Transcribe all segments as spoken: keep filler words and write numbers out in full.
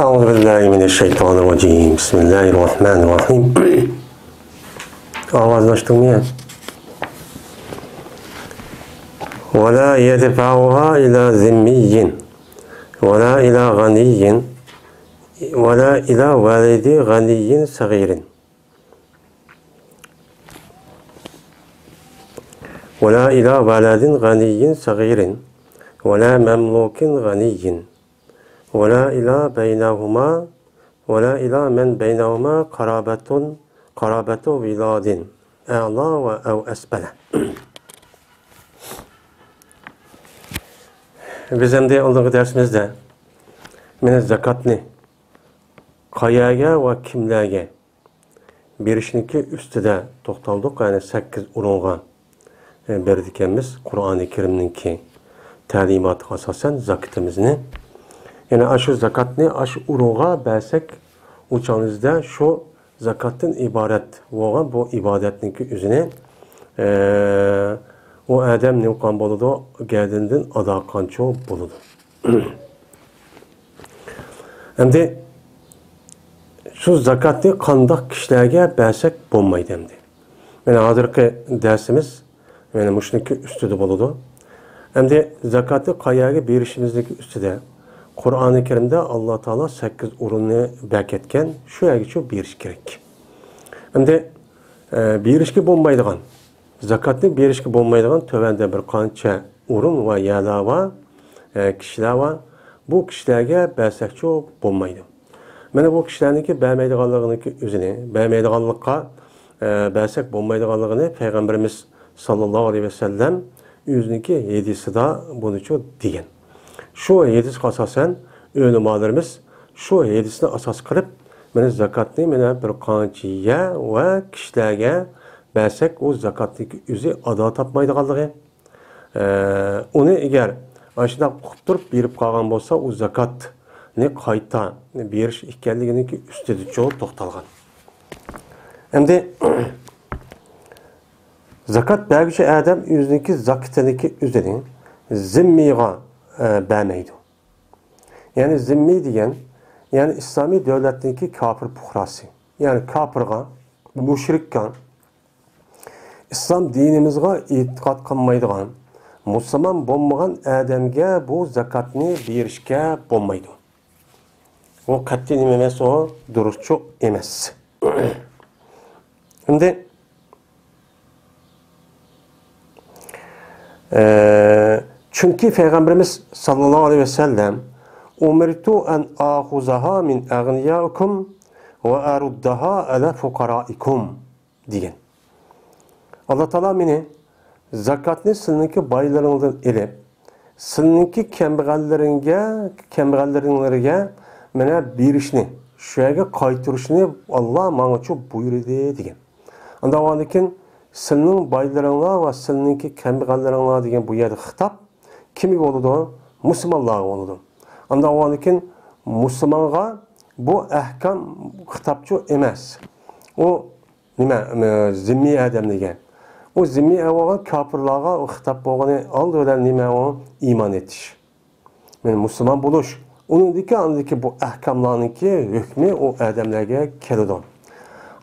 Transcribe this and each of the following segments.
أعوذ بالله من الشيطان الرجيم. بسم الله الرحمن الرحيم. ئاۋازنى ئاچتىڭمۇ يا؟ ولا يدفعها إلى ذمي ولا إلى غني ولا إلى ولد غني صغير. ولا إلى ولد غني صغير ولا مملوك غني ولا إلى بينهما ولا إلى من بينهما قرابة، قرابة ولاد أعلى أو أسفل. بىز ئەمدى ئالدىنقى دەرسىمىزدە مانا زاكاتنى قەيەرگە ۋە كىملەرگە بېرىشنىڭكى ئۈستىدە توختالدۇق، يەنى سەككىز ئورۇنغا، ئە، بېرىدىكەنمىز قۇرئانى كەرىمنىڭكى تەلىماتىغا ئاساسەن زاكىتىمىزنى. يەنى ئاشۇ زاكاتنى ئاشۇ ئورۇنغا بەرسەك، ئۇ چاغىمىزدا شۇ زاكاتتىن ئىبارەت بولغان بۇ ئىبادەتنىڭكى ئۆزىنى، ئە، ئۇ ئادەم نېمە قىلغان بولىدۇ؟ گەردىنىدىن ئادا قىلغانچۇ بولىدۇ. ئەمدى شۇ زاكاتنى قانداق كىشىلەرگە بەرسەك بولمايدۇ ئەمدى؟ مانا ھازىرقى دەرسىمىز مانا مۇشۇنىڭكى ئۈستىدە بولىدۇ. ئەمدى زاكاتنى قەيەرگە بېرىشىمىزنىڭكى ئۈستىدە قۇرئانى كەرىمدە ئاللا تائالا سەككىز ئورۇننى بەركەتكەن، شۇ يەرگىچۇ بېرىش كېرەك. ئەمدى، ئە، بېرىشكە بولمايدىغان، زاكاتنى بېرىشكە بولمايدىغان تۆۋەندە بىر قانچە ئورۇن ۋە يەرلەر بار، ئە، كىشىلەر بار. بۇ كىشىلەرگە بەرسەكچۇ بولمايدۇ. مانا بۇ كىشىلەرنىڭكى بەرمەيدىغانلىقىنىڭكى ئۆزىنى، بەرمەيدىغانلىققا، ئە، بەرسەك بولمايدىغانلىقىنى پەيغەمبىرىمىز ساللاللاھۇ ئەلەيھى ۋەسەللەم ئۆزىنىڭكى ھەدىسىدا بۇنىچۇ دېگەن. شۇ ھەدىسكە ئاساسەن ئۆلىمالىرىمىز شۇ ھەدىسنى ئاساس قىلىپ، مانا زاكاتنى مانا بىر قانچە يەر ۋە كىشىلەرگە بەرسەك، ئۇ زاكاتنىڭكى ئۆزى ئادا تاپمايدىغانلىقى، ئە، ئۇنى ئەگەر ئاشۇنداق ئۇقۇپ تۇرۇپ بېرىپ قالغان بولسا، ئۇ زاكاتنى قايتا بېرىش ئىكەنلىكىنىڭكى ئۈستىدىچۇ توختالغان. ئەمدى زاكات بەرگۈچى ئادەم ئۆزىنىڭكى زاكىتىنىڭكى ئۆزىنى زىممىغا، ئە، بەرمەيدۇ. يەنى زىممىي دېگەن، يەنى ئىسلامىي دۆلەتنىڭكى كاپىر پۇقراسى. يەنى كاپىرغا، مۇشرىكقا، ئىسلام دىنىمىزغا ئېتىقاد قىلمايدىغان، مۇسۇلمان بولمىغان ئادەمگە بۇ زاكاتنى بېرىشكە بولمايدۇ. ئۇ قەتئىي نېمە ئەمەس، ئۇ دۇرۇسچۇ ئەمەس. ئەمدى، ئە، چۈنكى پەيغەمبىرىمىز ساللاللاھۇ ئەلەيھى ۋەسەللەم، «ئۇمىرتۇ ئەن ئاخۇزەھا مىن ئەغنىيائىكۇم ۋە ئەرۇددەھا ئەلە فۇقارائىكۇم» دېگەن. ئاللا تائالا مېنى زاكاتنى سىلىنىڭكى بايلىرىڭدىن ئېلىپ، سىلىنىڭكى كەمبەغەللىرىڭگە، كەمبەغەللىرىڭلارغا مانا بېرىشنى، شۇ يەرگە قايتۇرۇشنى ئاللا ماڭىچۇ بۇيرۇدى دېگەن. ئانداق بولغاندىكىن سىلىنىڭ بايلىرىڭلار ۋە سىلىنىڭكى كەمبەغەللىرىڭلار دېگەن بۇ يەردە خىتاب كىمگە بولىدۇ؟ مۇسۇلمانلارغا بولىدۇ. ئانداق بولغاندىكىن مۇسۇلمانغا بۇ ئەھكام خىتابچۇ ئەمەس. ئۇ نېمە، ئە، زىممىي ئادەم دېگەن. ئۇ زىممىي بولغان كاپىرلارغا ئۇ خىتاب بولغىنى ئالدى بىلەن نېمە ئۇ؟ ئىمان ئېتىش. يەنى مۇسۇلمان بولۇش. ئۇنىڭدىكى، ئاندىكى بۇ ئەھكاملارنىڭكى ھۆكمى ئۇ ئادەملەرگە كېلىدۇ.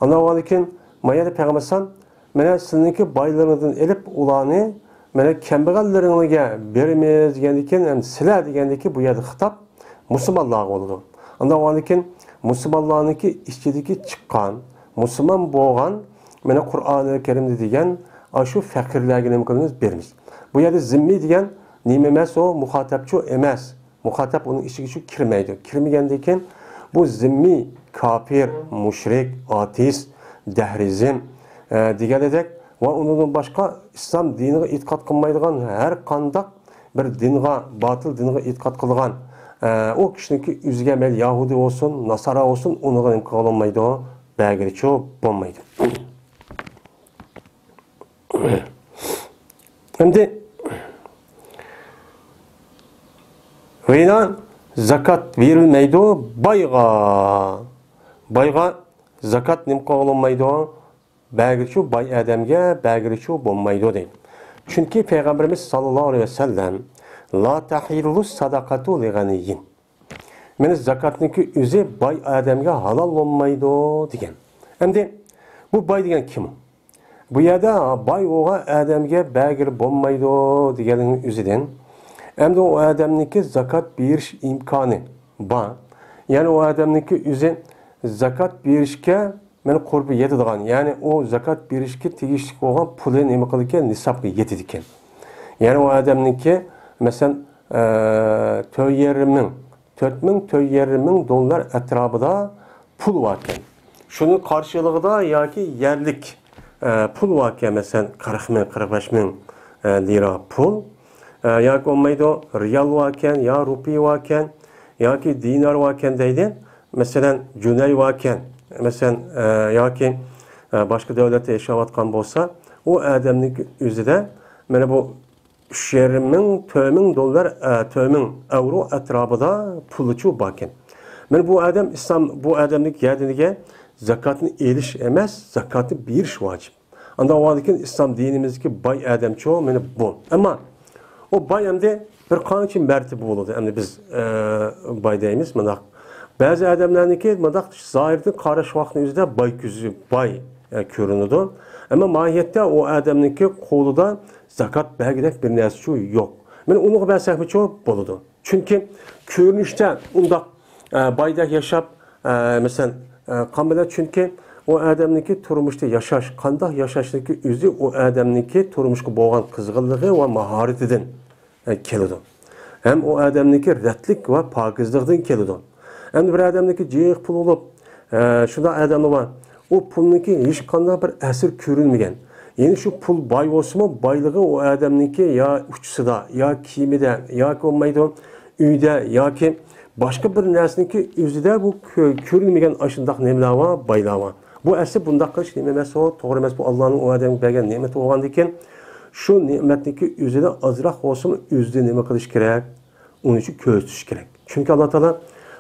ئاندىن ئاۋۋالدىن كېيىن، ما يەنە پەيغەمبەر ئەلەيھىسسالام، مانا سىلىنىڭكى بايلىرىڭدىن ئېلىپ ئۇلارنى، مانا كەمبەغەللىرىڭلارغا بېرىمىز دېگەندىن كېيىن، ئەمدى سىلەر دېگەندىكى بۇ يەردە خىتاب مۇسۇلمانلارغا بولىدۇ. ئاندىن ئاۋۋالدىن كېيىن مۇسۇلمانلارنىڭكى ئىچىدىكى چىققان، مۇسۇلمان بولغان، مانا قۇرئانى كەرىمدە دېگەن، ئاشۇ پەقىرلەرگە نېمە قىلىمىز؟ بېرىمىز. بۇ يەردە زىممىي دېگەن نېمە ئەمەس ئۇ؟ مۇخاتەپچۇ ئەمەس. مۇخاتەپ ئۇنىڭ ئىچىگىچۇ كىرمەيدۇ. كىرمىگەندىن كېيىن بۇ زىممىي، كاپىر، مۇشرىك، ئاتېئىست، دەھرىزم، ئە، دېگەنىدەك ۋە ئۇنىڭدىن باشقا ئىسلام دىنىغا ئېتىقاد قىلمايدىغان ھەر قانداق بىر دىنغا، باتىل دىنغا ئېتىقاد قىلىدىغان، ئە، ئۇ كىشىنىڭكى ئۆزىگە مەيلى يەھۇدىي بولسۇن، ناسارا بولسۇن، ئۇنىڭغا نېمە قىلغىلى بولمايدۇ؟ بەرگىلىچۇ بولمايدۇ. ئەمدى ۋەينا زاكات بېرىلمەيدۇ بايغا. بايغا زاكات نېمە قىلغىلى بولمايدۇ؟ بەرگىلىچۇ باي ئادەمگە بەرگىلىچۇ بولمايدۇ دەيدۇ. چۈنكى پەيغەمبىرىمىز ساللاللاھۇ ئەلەيھى ۋەسەللەم، لا تەھىللۇ سەدەقەتۇ لىغەنىيين. مانا زاكاتنىڭكى ئۆزى باي ئادەمگە ھالال بولمايدۇ دېگەن. ئەمدى بۇ باي دېگەن كىم؟ بۇ يەردە باي بولغان ئادەمگە بەرگىلى بولمايدۇ دېگەننىڭ ئۆزىدىن، ئەمدى ئۇ ئادەمنىڭكى زاكات بېرىش ئىمكانى بار. يەنى ئۇ ئادەمنىڭكى ئۆزى زاكات بېرىشكە مانا قۇربى يېتىدىغان، يەنى ئۇ زاكات بېرىشكە تېگىشلىك بولغان پۇلى نېمە قىلىدىكەن؟ نىسابقا يېتىدىكەن. يەنى ئۇ ئادەمنىڭكى، مەسىلەن، ئە، تۆت يېرىم مىڭ، تۆت مىڭ، تۆت يېرىم مىڭ دوللار ئەتراپىدا پۇل باركەن. شۇنىڭ قارشىلىقىدا ياكى يەرلىك، ئە، پۇل باركەن، مەسىلەن، قىرىق مىڭ، قىرىق بەش مىڭ، ئە، لىرا پۇل، ئە، ياكى بولمايدۇ، رىيال باركەن، يا رۇپىي باركەن، ياكى دىنار باركەن دەيدۇ. مەسىلەن، جۈنەي باركەن، مەسىلەن، ئە، ياكى، ئە، باشقا دۆلەتتە ياشاۋاتقان بولسا، ئۇ ئادەمنىڭ ئۆزىدە مانا بۇ ئۈچ يېرىم مىڭ، تۆت مىڭ دوللار، ئە، تۆت مىڭ ئەۋرو ئەتراپىدا پۇلىچۇ باركەن. مانا بۇ ئادەم ئىسلام، بۇ ئادەمنىڭ يەردىنىگە زاكاتنى ئېلىش ئەمەس، زاكاتنى بېرىش ۋاجىپ. ئانداق بولغاندىكىن ئىسلام دىنىمىزدىكى باي ئادەمچۇ مانا بۇ. ئەمما ئۇ باي ئەمدى بىر قانچە مەرتىبە بولىدۇ. ئەمدى بىز، ئە، باي دەيمىز مۇنداق. بەزى ئادەملەرنىڭكى مۇنداق زاھىردىن قاراش ۋاقتىنىڭ ئۆزىدە باي كۆزى، باي، ئە، كۆرۈنىدۇ. ئەمما ماھىيەتتە ئۇ ئادەمنىڭكى قولىدا زاكات بەرگۈدەك بىر نەرسىچۇ يوق. مانا ئۇنىڭغا بەرسەكمىچۇ بولىدۇ. چۈنكى كۆرۈنۈشتە ئۇنداق، ئە، بايدەك ياشاپ، ئە، مەسىلەن، ئە، قان بىلەن، چۈنكى ئۇ ئادەمنىڭكى تۇرمۇشتا ياشاش، قانداق ياشاشنىڭكى ئۆزى ئۇ ئادەمنىڭكى تۇرمۇشقا بولغان قىزغىنلىقى ۋە ماھارىتىدىن، ئە، كېلىدۇ. ھەم ئۇ ئادەمنىڭكى رەتلىك ۋە پاكىزلىقىدىن كېلىدۇ. ئەمدى بىر ئادەمنىڭكى جىق پۇلى بولۇپ، ئە، شۇنداق ئادەملەر بار. ئۇ پۇلنىڭكى ھېچقانداق بىر ئەسىرى كۆرۈنمىگەن. يەنى شۇ پۇل باي بولسىمۇ، بايلىقى ئۇ ئادەمنىڭكى يا ئۇچىسىدا، يا كىيىمىدە، ياكى بولمايدۇ ئۆيدە، ياكى باشقا بىر نەرسىنىڭكى ئۆزىدە بۇ كۆ-، كۆرۈنمىگەن ئاشۇنداق نېمىلەر بار، بايلار بار. بۇ ئەسلى بۇنداق قىلىش نېمە ئەمەس، ئۇ توغرا ئەمەس، بۇ ئاللانىڭ ئۇ ئادەمگە بەرگەن نېمىتى بولغاندىكىن، شۇ نېمەتنىڭكى ئۆزىدە ئازراق بولسىمۇ ئۆزىدە نېمە قىلىش كېرەك؟ ئۇنى شۇ كۆرسىتىش كېرەك. چۈنكى ئاللا تائالا،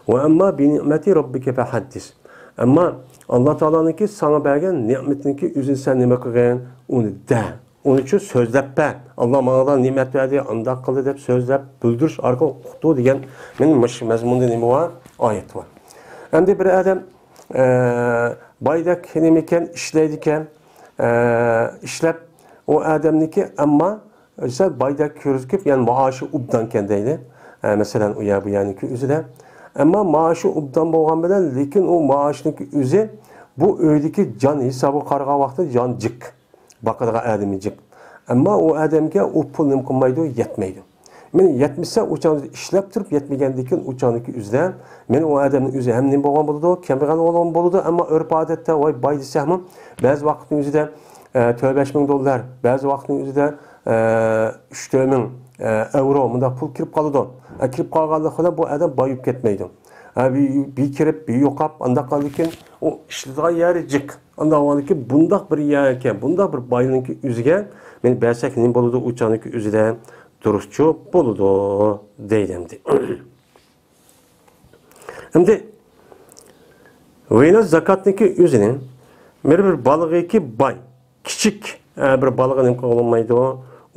«ۋە ئەمما بى نىئمەتى رەببىكە فەھەددىس.» ئەمما ئاللا تائالانىڭكى ساڭا بەرگەن نېمىتىنىڭكى ئۆزىنى سەن نېمە قىلغىن؟ ئۇنى دە. ئۇنى شۇ سۆزلەپ بەر. «ئاللا ماڭا نېمەت بەردى، ئانداق قىلدى» دەپ سۆزلەپ بىلدۈرۈش ئارقىلىق ئۇقتۇر دېگەن مېنىڭ مۇشۇ مەزمۇندا نېمە بار؟ ئايەت بار. ئەمدى بىر ئادەم، ئە، بايدەك نېمىكەن، ئىشلەيدىكەن، ئە، ئىشلەپ ئۇ ئادەمنىڭكى، ئەمما ئۆزى بايدەك كۆرسىتىپ، يەنى مائاشى ئوبدانكەن دەيدۇ. ئە، مەسىلەن، ئۇ يەر، بۇ يەرنىڭكى ئۆزىدە. ئەمما مائاشى ئوبدان بولغان بىلەن، لېكىن ئۇ مائاشنىڭكى ئۆزى بۇ ئۆيدىكى جان ھېسابىغا قارىغان ۋاقتىدا جان جىق. باقىدىغان ئادىمى جىق. ئەمما ئۇ ئادەمگە ئۇ پۇل نېمە قىلمايدۇ؟ يەتمەيدۇ. مانا يەتمىسە، ئۇ چاغدا ئىشلەپ تۇرۇپ يەتمىگەندىكىن، ئۇ چاغدىكى ئۆزىدە، مانا ئۇ ئادەمنىڭ ئۆزى ھەم نېمە بولغان بولىدۇ؟ كەمبەغەل بولغان بولىدۇ. ئەمما ئۆرپ-ئادەتتە، ۋاي، باي دېسەكمۇ، بەزى ۋاقىتنىڭ ئۆزىدە، ئە، تۆت-بەش مىڭ دوللار، بەزى ۋاقىتنىڭ ئۆزىدە، ئە، ئۈچ-تۆت مىڭ، ئە، ئەۋرو مۇنداق پۇل كىرىپ قالىدۇ. ئە، كىرىپ قالغانلىقى بىلەن بۇ ئادەم باي بولۇپ كەتمەيدۇ. ئە، بىر، بىر كىرىپ، بىر يوقاپ، ئانداق قالىدىكىن، ئۇ ئىشلىتىدىغان يەرى جىق. ئانداق بولغاندىكىن، بۇنداق بىر يەركەن، بۇنداق بىر باينىڭكى ئۆزىگە مانا بەرسەك نېمە بولىدۇ؟ ئۇ چاغنىڭكى ئۆزىدە دۇرۇسچۇ بولىدۇ دەيدۇ ئەمدى. ئەمدى ۋېنا زاكاتنىڭكى ئۆزىنى بىر، بىر بالىغىكى باي، كىچىك، ئە، بىر بالىغا نېمە قىلغىلى بولمايدۇ؟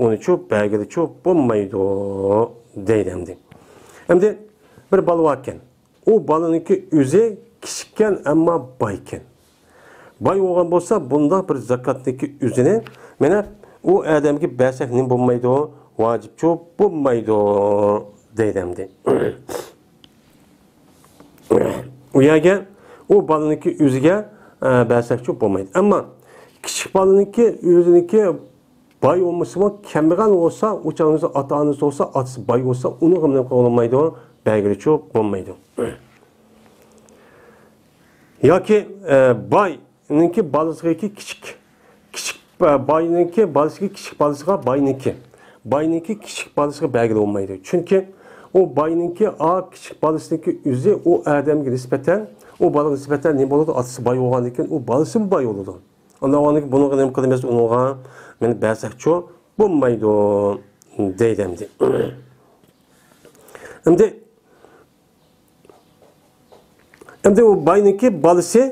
ئۇنىچۇ بەرگىلىچۇ بولمايدۇ دەيدۇ ئەمدى. ئەمدى بىر بالا باركەن. ئۇ بالىنىڭكى ئۆزى كىچىككەن، ئەمما بايكەن. باي بولغان بولسا، بۇنداق بىر زاكاتنىڭكى ئۆزىنى مانا ئۇ ئادەمگە بەرسەك نېمە بولمايدۇ؟ ۋاجىپچۇ بولمايدۇ دەيدۇ ئەمدى. ئۇ يەرگە ئۇ بالىنىڭكى ئۆزىگە، ئە، بەرسەكچۇ بولمايدۇ. ئەمما كىچىك بالىنىڭكى ئۆزىنىڭكى باي بولمىسىمۇ، كەمبەغەل بولسا، ئۇ چاغنىڭ ئاتا-ئانىسى بولسا، ئاتىسى باي بولسا، ئۇنىڭغا نېمە قىلغىلى بولمايدۇ؟ بەرگىلىچۇ بولمايدۇ. ياكى، ئە، باينىڭكى بالىسىغىكى كىچىك، كىچىك، ئە، باينىڭكى بالىسىغا، كىچىك بالىسىغا باينىڭكى، باينىڭكى كىچىك بالىسىغا بەرگىلى بولمايدۇ. چۈنكى ئۇ باينىڭكى، ئا، كىچىك بالىسىنىڭكى ئۆزى ئۇ ئادەمگە نىسبەتەن، ئۇ بالىغا نىسبەتەن نېمە بولىدۇ؟ ئاتىسى باي بولغاندىكىن، ئۇ بالىسىمۇ باي بولىدۇ. ئاندىن بۇنىڭغا نېمە قىلىمىز؟ ئۇنىڭغا مانا بەرسەكچۇ بولمايدۇ دەيدۇ ئەمدى. ئەمدى، ئەمدى ئۇ باينىڭكى بالىسى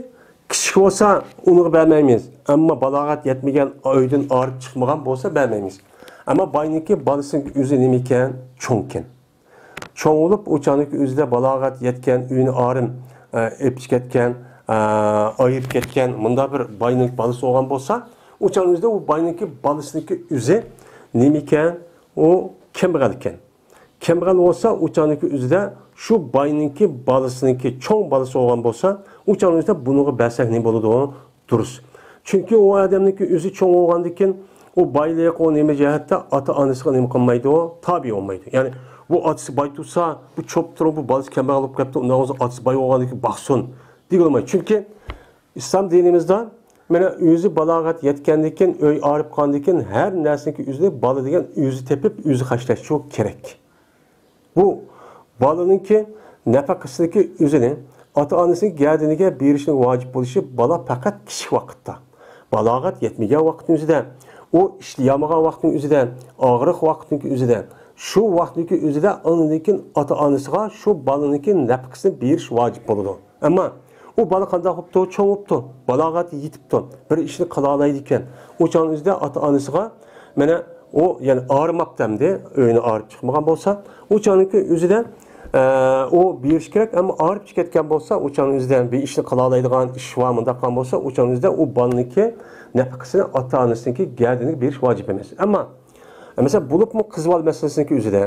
كىچىك بولسا، ئۇنىڭغا بەرمەيمىز. ئەمما بالاغەت يەتمىگەن، ئۆيدىن ئايرىپ چىقمىغان بولسا، بەرمەيمىز. ئەمما باينىڭكى بالىسىنىڭ ئۆزى نېمىكەن؟ چوڭكەن. چوڭ بولۇپ، ئۇ چاغنىڭكى ئۆزىدە بالاغەت يەتكەن، ئۆيىنى ئارىم، ئە، ئېپىپ كەتكەن، ئە، ئايرىپ كەتكەن، مۇنداق بىر باينىڭ بالىسى بولغان بولسا، ئۇ چاغنىڭ ئۆزىدە ئۇ باينىڭكى بالىسىنىڭكى ئۆزى نېمە ئىكەن؟ ئۇ كەمبەغەل ئىكەن. كەمبەغەل بولسا، ئۇ چاغنىڭكى ئۆزىدە شۇ باينىڭكى بالىسىنىڭكى چوڭ بالىسى بولغان بولسا، ئۇ چاغنىڭ ئۆزىدە بۇنىڭغا بەرسەك نېمە بولىدۇ؟ دۇرۇس. چۈنكى ئۇ ئادەمنىڭكى ئۆزى چوڭ بولغاندىن كېيىن، ئۇ بايلىق، ئۇ نېمە جەھەتتە ئاتا-ئانىسىغا نېمە قىلمايدۇ؟ تابىئ بولمايدۇ. يەنى بۇ ئاتىسى باي تۇرسا، بۇ چوپتۇرۇڭ، بۇ بالىسى كەمبەغەل بولۇپ كەپتۇ، ئۇنداق بولسا ئاتىسى باي بولغاندىن كېيىن باقسۇن دېگىلى بولمايدۇ. چۈنكى ئىسلام دىنىمىزدا مانا ئۆزى بالاغەت يەتكەندىن كېيىن، ئۆي ئايرىپ قالغاندىن كېيىن ھەر نەرسىنىڭكى ئۆزىنى بالا دېگەن ئۆزى تېپىپ، ئۆزى خەجلەشچۇ كېرەك. بۇ بالىنىڭكى نەپەقىسىنىڭكى ئۆزىنى ئاتا-ئانىسىنىڭ گەدىنىگە بېرىشنىڭ ۋاجىپ بولۇشى بالا پەقەت كىچىك ۋاقىتتا، بالاغەت يەتمىگەن ۋاقىتنىڭ ئۆزىدە، ئۇ ئىشلىيالمىغان ۋاقىتنىڭ ئۆزىدە، ئاغرىق ۋاقىتنىڭكى ئۆزىدە، شۇ ۋاقىتنىڭكى ئۆزىدە ئاندىن كېيىن ئاتا-ئانىسىغا شۇ بالىنىڭكى نەپىقىسىنى بېرىش ۋاجىپ بولىدۇ. ئەمما ئۇ بالا قانداق بوپتۇ؟ چوڭ بوپتۇ، بالاغەتكە يېتىپتۇ، بىر ئىشنى قىلالايدىكەن. ئۇ چاغنىڭ ئۆزىدە ئاتا-ئانىسىغا مانا ئۇ، يەنى ئاغرىماپتۇ ئەمدى، ئۆيىنى ئاغرىپ چىقمىغان بولسا، ئۇ چاغنىڭكى ئۆزىدە، ئە، ئۇ بېرىشى كېرەك، ئەمما ئاغرىپ چىقىپ كەتكەن بولسا، ئۇ چاغنىڭ ئۆزىدە بىر ئىشنى قىلالايدىغان ئىش بار، مۇنداق قىلغان بولسا، ئۇ چاغنىڭ ئۆزىدە ئۇ بالىنىڭكى نەپىقىسىنى ئاتا-ئانىسىنىڭكى گەدىنىگە بېرىش ۋاجىپ ئەمەس. ئەمما مەسىلەن، بولۇپمۇ قىز بالا مەسىلىسىنىڭكى ئۆزىدە،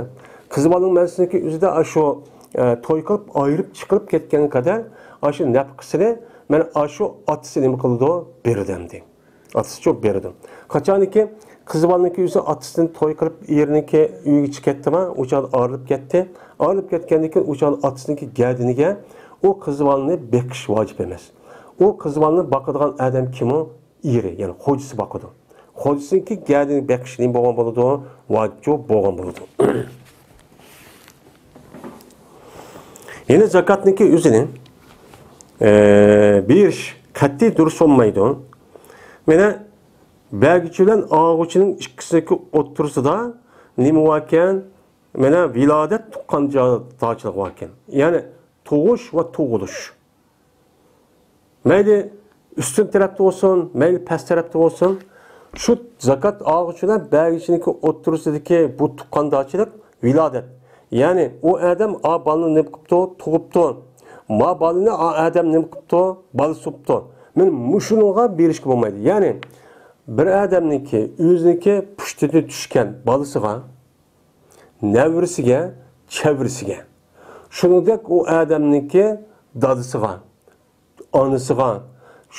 قىز بالىنىڭ مەسىلىسىنىڭكى ئۆزىدە ئاشۇ، ئە، توي قىلىپ ئايرىپ چىقىرىپ كەتكەنگە قەدەر ئاشۇ نەپىقىسىنى مانا ئاشۇ ئاتىسى نېمە قىلىدۇ؟ بېرىدۇ ئەمدى. ئاتىسى چوپ بېرىدۇ. قاچانكى قىز بالىنىڭكى ئۆزى ئاتىسىدىن توي قىلىپ ئېرىنىڭكى ئۆيىگە چىقىپ كەتتىما، ئۇ چاغدا ئايرىلىپ كەتتى. ئايرىلىپ كەتكەندىن كېيىن ئۇ چاغدا ئاتىسىنىڭكى گەدىنىگە ئۇ قىز بالىنى بېقىش ۋاجىپ ئەمەس. ئۇ قىز بالىنى باقىدىغان ئادەم كىم ئۇ؟ ئېرى، يەنى خوجىسى باقىدۇ. خوجىسىنىڭكى گەدىنى بېقىش نېمە بولغان بولىدۇ؟ ۋاجىپچۇ بولغان بولىدۇ. يەنە زاكاتنىڭكى ئۆزىنى، ئە، بېرىش قەتئىي دۇرۇس بولمايدۇ. مانا بەرگۈچى بىلەن ئالغۇچىنىڭ ئىككىسىنىڭكى ئوتتۇرىسىدا نېمە باركەن؟ مانا ۋىلادەت، تۇغقاندارچىلىق باركەن. يەنى تۇغۇش ۋە تۇغۇلۇش. مەيلى ئۈستۈن تەرەپتە بولسۇن، مەيلى پەس تەرەپتە بولسۇن، شۇ زاكات ئالغۇچى بىلەن بەرگۈچىنىڭكى ئوتتۇرىسىدىكى بۇ تۇغقاندارچىلىق ۋىلادەت. يەنى ئۇ ئادەم ئا بالىنى نېمە قىپتۇ؟ تۇغۇپتۇ. ما بالىنى ئا ئادەم نېمە قىپتۇ؟ بالىسى بوپتۇ. مانا مۇشۇنىڭغا بېرىشكە بولمايدۇ. يەنى بىر ئادەمنىڭكى، ئۆزىنىڭكى پۇشتىدىن چۈشكەن بالىسىغا، نەۋرىسىگە، چەۋرىسىگە، شۇنىڭدەك ئۇ ئادەمنىڭكى دادىسىغا، ئانىسىغا،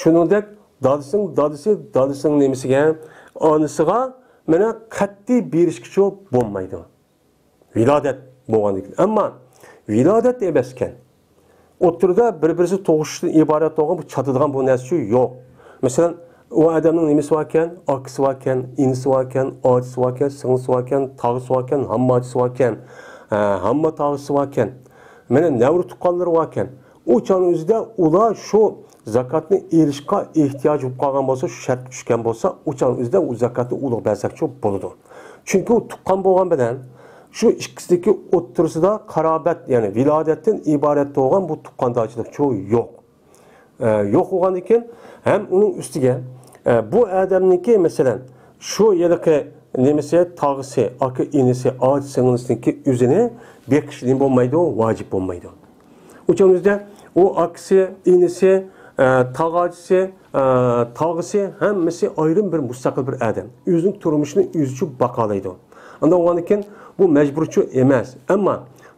شۇنىڭدەك دادىسىنىڭ دادىسى، دادىسىنىڭ نېمىسىگە، ئانىسىغا مانا قەتئىي بېرىشكىچۇ بولمايدۇ. ۋىلادەت بولغاندىن كېيىن. ئەمما ۋىلادەت ئەمەسكەن. ئوتتۇرىدا بىر-بىرسى تۇغۇشۇشتىن ئىبارەت بولغان بۇ چاتىدىغان بۇ نەرسىچۇ يوق. مەسىلەن، ئۇ ئادەمنىڭ نېمىسى باركەن؟ ئاكىسى باركەن، ئىنىسى باركەن، ئاچىسى باركەن، سىڭلىسى باركەن، تاغىسى باركەن، ھامما ئاچىسى باركەن، ھە، ھامما تاغىسى باركەن. مانا نەۋرە تۇغقانلىرى باركەن. ئۇ چاغنىڭ ئۆزىدە ئۇلار شۇ زاكاتنى ئېلىشقا ئېھتىياج بولۇپ قالغان بولسا، شۇ شەرتكە چۈشكەن بولسا، ئۇ چاغنىڭ ئۆزىدە ئۇ زاكاتنى ئۇلىغا بەرسەكچۇ بولىدۇ. چۈنكى ئۇ تۇغقان بولغان بىلەن شۇ ئىككىسىدىكى ئوتتۇرىسىدا قارابەت، يەنى ۋىلادەتتىن ئىبارەت بولغان بۇ تۇغقاندارچىلىقچۇ يوق. ئە، يوق بولغاندىن كېيىن ھەم ئۇنىڭ ئۈستىگە، ئە، بۇ ئادەمنىڭكى، مەسىلەن، شۇ ھېلىقى نېمىسى، تاغىسى، ئاكا ئىنىسى، ئاچا سىڭلىسىنىڭكى ئۆزىنى بېقىش نېمە بولمايدۇ؟ ۋاجىپ بولمايدۇ. ئۇ چاغنىڭ ئۆزىدە ئۇ ئاكىسى، ئىنىسى، ئە، تاغاچىسى، ئە، تاغىسى ھەممىسى ئايرىم بىر مۇستەقىل بىر ئادەم. ئۆزىنىڭ تۇرمۇشىنى ئۆزىچە باقالايدۇ. ئانداق بولغاندىن كېيىن بۇ مەجبۇرچۇ ئەمەس. ئەمما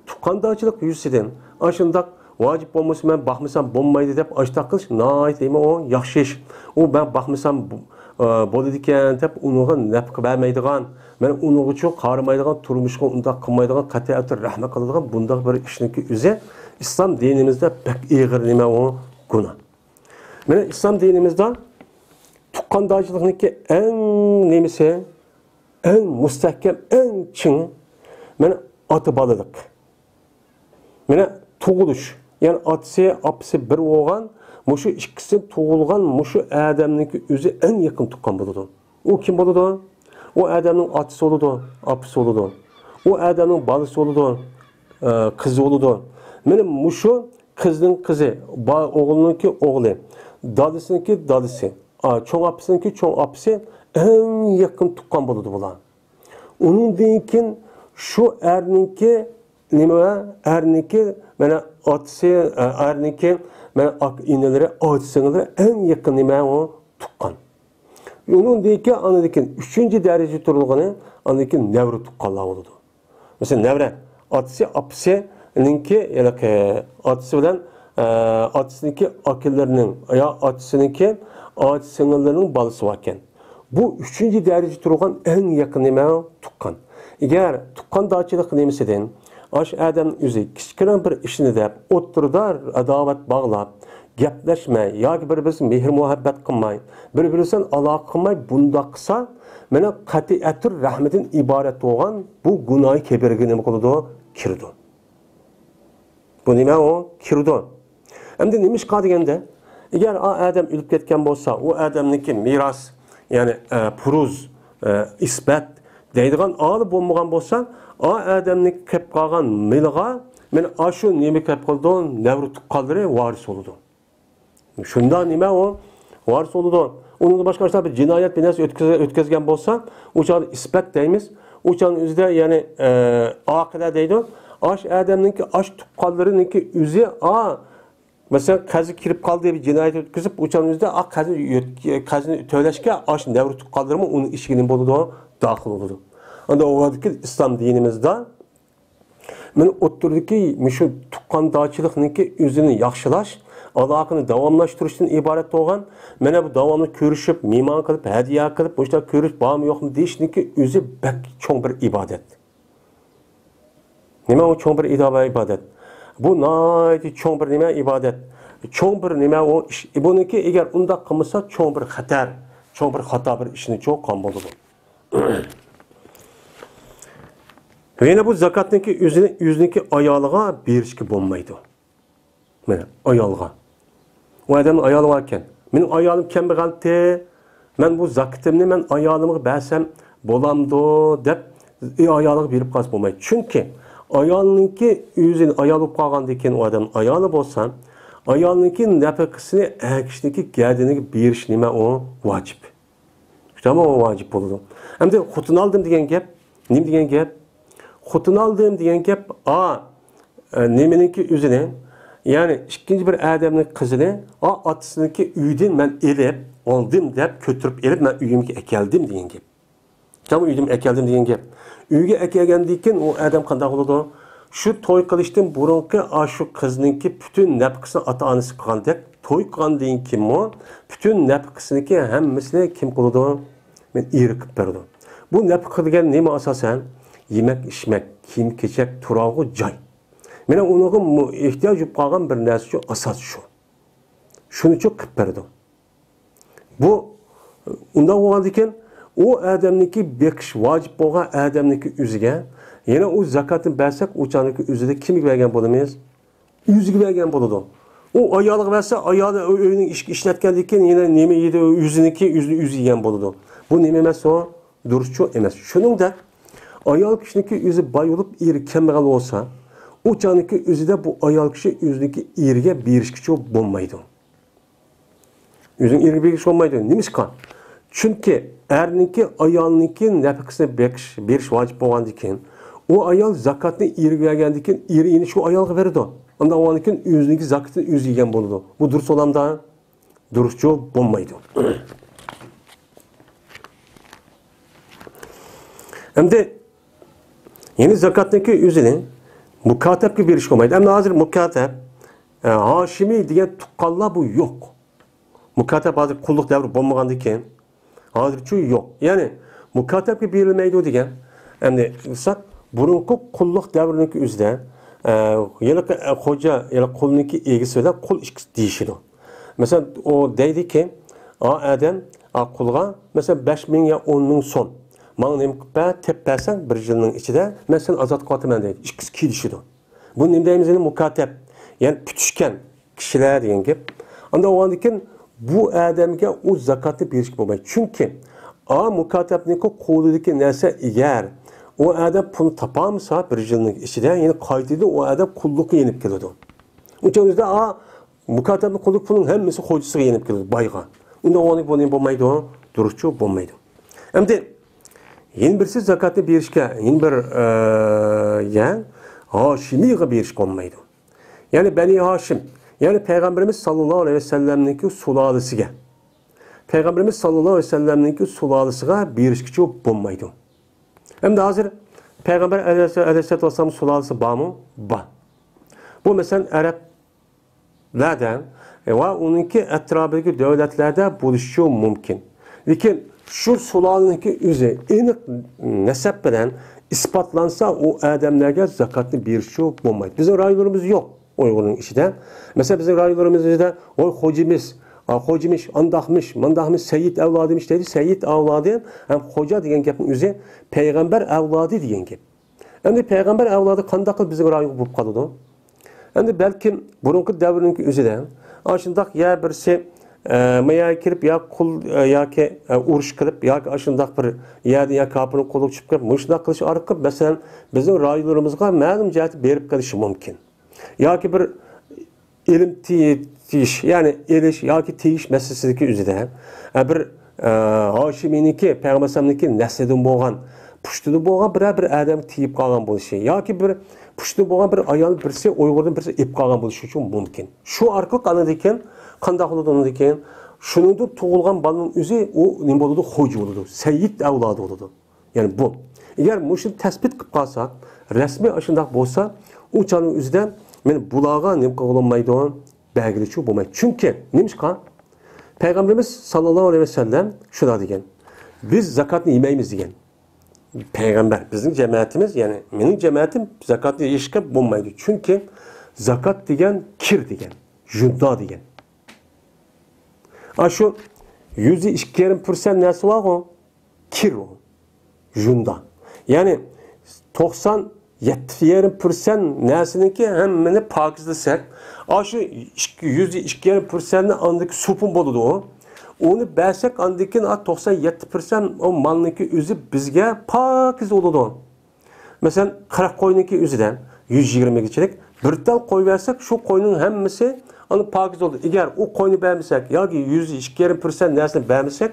تۇغقاندارچىلىق يۈزىسىدىن ئاشۇنداق ۋاجىپ بولمىسا مەن باقمىسام بولمايدۇ دەپ ئاشۇنداق قىلىش ناھايىتى نېمە ئۇ ياخشى ئىش. ئۇ مەن باقمىسام بۇ-، ئە، بولىدىكەن دەپ ئۇنىڭغا نەپقە بەرمەيدىغان، مەن ئۇنىڭغىچۇ قارىمايدىغان، تۇرمۇشقا ئۇنداق قىلمايدىغان، قەتئىياتتا رەھمەت قىلىدىغان بۇنداق بىر ئىشنىڭكى ئۆزى ئىسلام دىنىمىزدا بەك ئېغىر نېمە ئۇ گۇناھ. مانا ئىسلام دىنىمىزدا تۇغقاندارچىلىقنىڭكى ئەڭ نېمىسى، ئەڭ مۇستەھكەم، ئەڭ چىڭ، مانا ئاتا بالىلىق. مانا تۇغۇلۇش، يەنى ئاتىسى، ئاپىسى بىر بولغان، مۇشۇ ئىككىسى تۇغۇلغان مۇشۇ ئادەمنىڭكى ئۆزى ئەڭ يېقىن تۇغقان بولىدۇ. ئۇ كىم بولىدۇ؟ ئۇ ئادەمنىڭ ئاتىسى بولىدۇ، ئاپىسى بولىدۇ. ئۇ ئادەمنىڭ بالىسى بولىدۇ، ئە، قىزى بولىدۇ. مانا مۇشۇ قىزنىڭ قىزى، با-، ئوغلىنىڭكى ئوغلى، دادىسىنىڭكى دادىسى، ئا، چوڭ ئاپىسىنىڭكى چوڭ ئاپىسى ئەڭ يېقىن تۇغقان بولىدۇ بۇلار. ئۇنىڭدىن كېيىن شۇ ئەرنىڭكى نېمە، ئەرنىڭكى، مانا، ئاتىسى، ئە، ئەرنىڭكى، مانا، ئاكا ئىنىلىرى، ئاچا سىڭىللىرى ئەڭ يېقىن نېمە ئۇ؟ تۇغقان. ئۇنىڭدىن كېيىن، ئاندىن كېيىن ئۈچىنچى دەرىجىدە تۇرىدىغىنى، ئاندىن كېيىن نەۋرە تۇغقانلار بولىدۇ. مەسىلەن، نەۋرە ئاتىسى، ئاپىسىنىڭكى، يەنى، ئاتىسى بىلەن، ئە، ئاتىسىنىڭكى ئاكىلىرىنىڭ يا ئاتىسىنىڭكى ئاچا سىڭىللىرىنىڭ بالىسى باركەن. بۇ ئۈچىنچى دەرىجىدە تۇرغان ئەڭ يېقىن نېمە؟ تۇغقان. ئەگەر تۇغقاندارچىلىق نېمىسىدىن ئاشۇ ئادەم ئۆزى كىچىككىنە بىر ئىشنى دەپ، ئوتتۇرىدا ئاداۋەت باغلاپ، گەپلەشمەي ياكى بىر-بىرسىگە مېھىر-مۇھەببەت قىلماي، بىر-بىرى بىلەن ئالاقە قىلماي بۇنداق قىلسا، مانا قەتئىيەتتۇر رەھمىدىن ئىبارەت بولغان بۇ گۇناھى كەبىرىگە نېمە قىلىدۇ؟ كىرىدۇ. بۇ نېمە ئۇ؟ كىرىدۇ. ئەمدى نېمىشقا دېگەندە، ئەگەر ئا ئادەم ئۆلۈپ كەتكەن بولسا، ئۇ ئادەمنىڭكى مىراس، يەنى، ئە، پۇرۇز، ئە، ئىسبات دەيدىغان ئالىم بولمىغان بولسا، ئا ئادەمنىڭ قېلىپ قالغان مېلىغا مانا ئاشۇ نېمە قېلىپ قالىدۇ؟ نەۋرە تۇغقانلىرى ۋارىس بولىدۇ. شۇنداق نېمە ئۇ؟ ۋارىس بولىدۇ. ئۇنىڭدىن باشقا ئاشۇنداق بىر جىنايەت، بىر نەرسە ئۆتكۈزگەن، ئۆتكۈزگەن بولسا، ئۇ چاغدا ئىسبات دەيمىز. ئۇ چاغنىڭ ئۆزىدە، يەنى، ئە، ئاقىلە دەيدۇ. ئاش ئادەمنىڭكى، ئاش تۇغقانلىرىنىڭكى ئۆزى، ئا، مەسىلەن، قەزا كىرىپ قالدى، بىر جىنايەت ئۆتكۈزۈپ، ئۇ چاغنىڭ ئۆزىدە، ئا، قەزا يۆت-، قەزىنى تۆلەشكە ئاش نەۋرە تۇغقانلىرىمۇ ئۇنىڭ ئىچىگە نېمە بولىدۇ؟ داخىل بولىدۇ. ئەمدى ئۇ ۋاقىتتىكى ئىسلام دىنىمىزدا مانا ئوتتۇرىدىكى مۇشۇ تۇغقاندارچىلىقنىڭكى ئۆزىنى ياخشىلاش، ئالاقىنى داۋاملاشتۇرۇشتىن ئىبارەت بولغان، مانا بۇ داۋاملىق كۆرۈشۈپ، مېھمان قىلىپ، ھەدىيە قىلىپ، مۇشۇنداق كۆرۈش بارمۇ يوقمۇ دېيىشنىڭكى ئۆزى بەك چوڭ بىر ئىبادەت. نېمە ئۇ چوڭ بىر ئىدا-، ئىبادەت؟ بۇ ناھايىتى چوڭ بىر نېمە؟ ئىبادەت. چوڭ بىر نېمە ئۇ ئىش؟ بۇنىڭكى ئەگەر ئۇنداق قىلمىسا، چوڭ بىر خەتەر، چوڭ بىر خاتا بىر ئىشنى چوقۇم بولىدۇ. ۋە يەنە بۇ زاكاتنىڭكى ئۆزىنى، ئۆزىنىڭكى ئايالىغا بېرىشكە بولمايدۇ. مانا، ئايالغا. ئۇ ئادەمنىڭ ئايالى باركەن. مېنىڭ ئايالىم كەمبەغەلتى، مەن بۇ زاكىتىمنى مەن ئايالىمغا بەرسەم بولامدۇ دەپ، ئايالىغا بېرىپ قالسا بولمايدۇ. چۈنكى ئايالنىڭكى ئۆزى، ئايال بولۇپ قالغاندىن كېيىن، ئۇ ئادەم ئايالى بولسا، ئايالنىڭكى نەپىقىسىنى ئەر كىشىنىڭكى گەدىنىگە بېرىش نېمە ئۇ؟ ۋاجىپ. تامامەن ۋاجىپ بولىدۇ. ئەمدى خوتۇن ئالدىم دېگەن گەپ، نېمە دېگەن گەپ؟ خوتۇن ئالدىم دېگەن گەپ، ئا، ئە، نېمىنىڭكى ئۆزىنى، يەنى ئىككىنچى بىر ئادەمنىڭ قىزىنى، ئا، ئاتىسىنىڭكى ئۆيىدىن مەن ئېلىپ، ئالدىم دەپ كۆتۈرۈپ ئېلىپ، مەن ئۆيۈمگە ئەكەلدىم دېگەن گەپ. تامام ئۆيدىن ئەكەلدىم دېگەن گەپ. ئۆيگە ئەكەلگەندىن كېيىن ئۇ ئادەم قانداق بولىدۇ؟ شۇ توي قىلىشتىن بۇرۇنقى ئاشۇ قىزنىڭكى پۈتۈن نەپقىسىنى ئاتا-ئانىسى قىلغاندەك، توي قىلغاندىن كېيىنمۇ پۈتۈن نەپقىسىنىڭكى ھەممىسىنى كىم قىلىدۇ؟ مەن ئېرى قىلىپ بېرىدۇ. بۇ نەپقە دېگەن نېمە ئاساسەن؟ يېمەك-ئىچمەك، كىيىم-كېچەك، تۇرالغۇ جاي. مانا ئۇنىڭغا مۇ-، ئېھتىياج بولۇپ قالغان بىر نەرسە شۇ، ئاساس شۇ. شۇنىچۇ قىلىپ بېرىدۇ. بۇ ئۇنداق بولغاندىكىن، ئۇ ئادەمنىڭكى بېقىش ۋاجىپ بولغان ئادەمنىڭكى ئۆزىگە، يەنە ئۇ زاكاتنى بەرسەك، ئۇ چاغنىڭكى ئۆزىدە كىمگە بەرگەن بولىمىز؟ ئۆزىگە بەرگەن بولىدۇ. ئۇ ئايالىغا بەرسە، ئايالى ئۆ-، ئۆينىڭ ئىشىكى ئىشلەتكەندىن كېيىن يەنە نېمە يېدى، ئۆزىنىڭكى ئۆزىنى ئۆزى يېگەن بولىدۇ. بۇ نېمە ئەمەس ئۇ؟ دۇرۇسچۇ ئەمەس. شۇنىڭدەك، ئايال كىشىنىڭكى ئۆزى باي بولۇپ، ئېرى كەمبەغەل بولسا، ئۇ چاغنىڭكى ئۆزىدە بۇ ئايال كىشى ئۆزىنىڭكى ئېرىگە بېرىشكىچۇ بولمايدۇ. ئۆزىنىڭ ئېرىگە بېرىشكە بولمايدۇ. نېمىشقا؟ چۈنكى ئەرنىڭكى ئايالنىڭكى نەپىقىسىنى بېقىش، بېرىش ۋاجىپ بولغاندىن كېيىن، ئۇ ئايال زاكاتنى ئېرىگە بەرگەندىن كېيىن، ئېرى يەنە شۇ ئايالغا بېرىدۇ. ئاندىن كېيىن ئۆزىنىڭكى زاكىتىنى ئۆزى يېگەن بولىدۇ. بۇ دۇرۇس بولامدا؟ دۇرۇسچۇ بولمايدۇ. ئەمدى يەنى زاكاتنىڭكى ئۆزىنى مۇكاتەپكە بېرىشكە بولمايدۇ. ئەمدى ھازىر مۇكاتەپ، ئە، ھاشىمىي دېگەن تۇغقانلار بۇ يوق. مۇكاتەپ ھازىر قۇللۇق دەۋرى بولمىغاندىن كېيىن، ھازىرچۇ يوق. يەنى مۇكاتەپكە بېرىلمەيدۇ دېگەن. ئەمدى قىلساق، بۇرۇنقى قۇللۇق دەۋرىنىڭكى ئۆزىدە، ئە، ھېلىقى، ئە، خوجا، ھېلىقى قۇلنىڭكى ئىگىسى بىلەن قۇل ئىككىسى دېيىشىدۇ. مەسىلەن، ئۇ دەيدىكى، ئا ئادەم، ئا قۇلغا، مەسىلەن، بەش مىڭ يا ئون مىڭ سوم. ماڭا نېمە قىلىپ بەر، تېپىپ بەرسەڭ، بىر يىلنىڭ ئىچىدە مەن سېنى ئازاد قىلىۋاتىمەن دەيدۇ. ئىككىسى كېلىشىدۇ. بۇ نېمە دەيمىز ئەمدى؟ مۇكاتەپ. يەنى پۈتۈشكەن كىشىلەر دېگەن گەپ. ئاندىن بولغاندىن كېيىن بۇ ئادەمگە ئۇ زاكاتنى بېرىشكە بولمايدۇ. چۈنكى ئا مۇكاتەپنىڭكى قولىدىكى نەرسە ئەگەر ئۇ ئادەم پۇلنى تاپالمىسا بىر يىلنىڭ ئىچىدە، يەنى قايتىدىن ئۇ ئادەم قۇللۇققا يېنىپ كېلىدۇ. ئۇنىڭ ئۈچۈن ئا مۇكاتەپنىڭ قولىدىكى پۇلنىڭ ھەممىسى خوجىسىغا يېنىپ كېلىدۇ، بايغا. ئۇنداق بولغاندىن كېيىن بۇ نېمە بولمايدۇ؟ دۇرۇسچۇ بولمايدۇ. ئەمدى يەنە بىرسى زاكاتنى بېرىشكە، يەنە بىر، ئە، يەر، ھاشىمىيغا بېرىشكە بولمايدۇ. يەنى بەنى ھاشىم، يەنى پەيغەمبىرىمىز ساللاللاھۇ ئەلەيھى ۋەسەللەمنىڭكى سۇلالىسىگە، پەيغەمبىرىمىز ساللاللاھۇ ئەلەيھى ۋەسەللەمنىڭكى سۇلالىسىغا بېرىشكىچۇ بولمايدۇ. ئەمدى ھازىر پەيغەمبەر ئەلەيھىسسالام، ئەلەيھىسسالاتۇ ۋەسسالام سۇلالىسى بارمۇ؟ بار. بۇ مەسىلەن ئەرەبلەردە ۋە ئۇنىڭكى ئەتراپىدىكى دۆلەتلەردە بولۇشىچۇ مۇمكىن. لېكىن شۇ سۇلالىنىڭكى ئۆزى ئېنىق نەسەب بىلەن ئىسپاتلانسا، ئۇ ئادەملەرگە زاكاتنى بېرىشچۇ بولمايدۇ. بىزنىڭ رايونلىرىمىز يوق ئۇيغۇرنىڭ ئىچىدە. مەسىلەن، بىزنىڭ رايونلىرىمىز ئىچىدە، ۋاي خوجىمىش، ئا، خوجىمىش، ئانداقمىش، مانداقمىش، سەييىد ئەۋلادىمىش دەيدۇ. سەييىد ئەۋلادى ھەم خوجا دېگەن گەپنىڭ ئۆزى پەيغەمبەر ئەۋلادى دېگەن گەپ. ئەمدى پەيغەمبەر ئەۋلادى قانداق قىلىپ بىزنىڭ رايونغا بولۇپ قالىدۇ؟ ئەمدى بەلكىم بۇرۇنقى دەۋرنىڭكى ئۆزىدە ئاشۇنداق يا بىرسى، ئە، مايا كىرىپ يا قۇل، ئە، ياكى، ئە، ئۇرۇش قىلىپ ياكى ئاشۇنداق بىر يەردىن يا كاپىرنىڭ قولىغا چۈشۈپ كېلىپ مۇشۇنداق قىلىش ئارقىلىق، مەسىلەن، بىزنىڭ رايونلىرىمىزغا مەلۇم جەھەتتە بېرىپ قېلىشى مۇمكىن. ياكى بىر ئېلىم تېيىش، يەنى ئېلىش ياكى تېيىش مەسىلىسىدىكى ئۆزىدە، ئە، بىر، ئە، ھاشىمىينىڭكى، پەيغەمبەر ئەلەيھىسسالامنىڭكى نەسلىدىن بولغان، پۇشتىدىن بولغان بىرەر بىر ئادەم تېيىپ قالغان بولۇشى ياكى بىر پۇشتىدىن بولغان بىر ئايال بىرسى ئۇيغۇردىن بىرسى ئېلىپ قالغان بولۇشى ئۈچۈن مۇمكىن. شۇ ئارقىلىق ئاندىن كېيىن قانداق بولىدۇ؟ ئاندىن كېيىن شۇنىڭدىن تۇغۇلغان بالىنىڭ ئۆزى ئۇ نېمە بولىدۇ؟ خوجا بولىدۇ، سەييىد ئەۋلادى بولىدۇ. يەنى بۇ. ئەگەر مۇشۇنى تەسبىت قىلىپ قالساق، رەسمىي ئاشۇنداق بولسا، ئۇ چاغنىڭ ئۆزىدە مانا بۇلارغا نېمە قىلغىلى بولمايدۇ؟ بەرگىلىچۇ بولمايدۇ. چۈنكى نېمىشقا؟ پەيغەمبىرىمىز ساللاللاھۇ ئەلەيھى ۋەسەللەم شۇنداق دېگەن، بىز زاكاتنى يېمەيمىز دېگەن. پەيغەمبەر، بىزنىڭ جەمەتىمىز، يەنى مېنىڭ جەمەتىم زاكاتنى يېيىشكە بولمايدۇ. چۈنكى زاكات دېگەن كىر دېگەن، جۇندا دېگەن. ئاشۇ يۈزدە ئىككى يېرىم پىرسەنت نەرسە بارغۇ، كىر ئۇ. جۇندا. يەنى توقسان يەتتە يېرىم پىرسەنت نەرسىنىڭكى ھەممىنى پاكىزلىسەك، ئاشۇ ئىككى، يۈزدە ئىككى يېرىم پىرسەنتنى ئاندىكى سوپۇن بولىدۇ. ئۇنى بەرسەك، ئاندىن كېيىن توقسان يەتتە پىرسەنت ئۇ مالنىڭكى ئۆزى بىزگە پاكىز بولىدۇ. مەسىلەن، قىرىق قوينىڭكى ئۆزىدە يۈز يىگىرمە گىچىلىك بىر تال قوي بەرسەك، شۇ قوينىڭ ھەممىسى ئانا پاكىز بولىدۇ. ئەگەر ئۇ قوينى بەرمىسەك ياكى يۈزدە ئىككى يېرىم پىرسەنت نەرسىنى بەرمىسەك،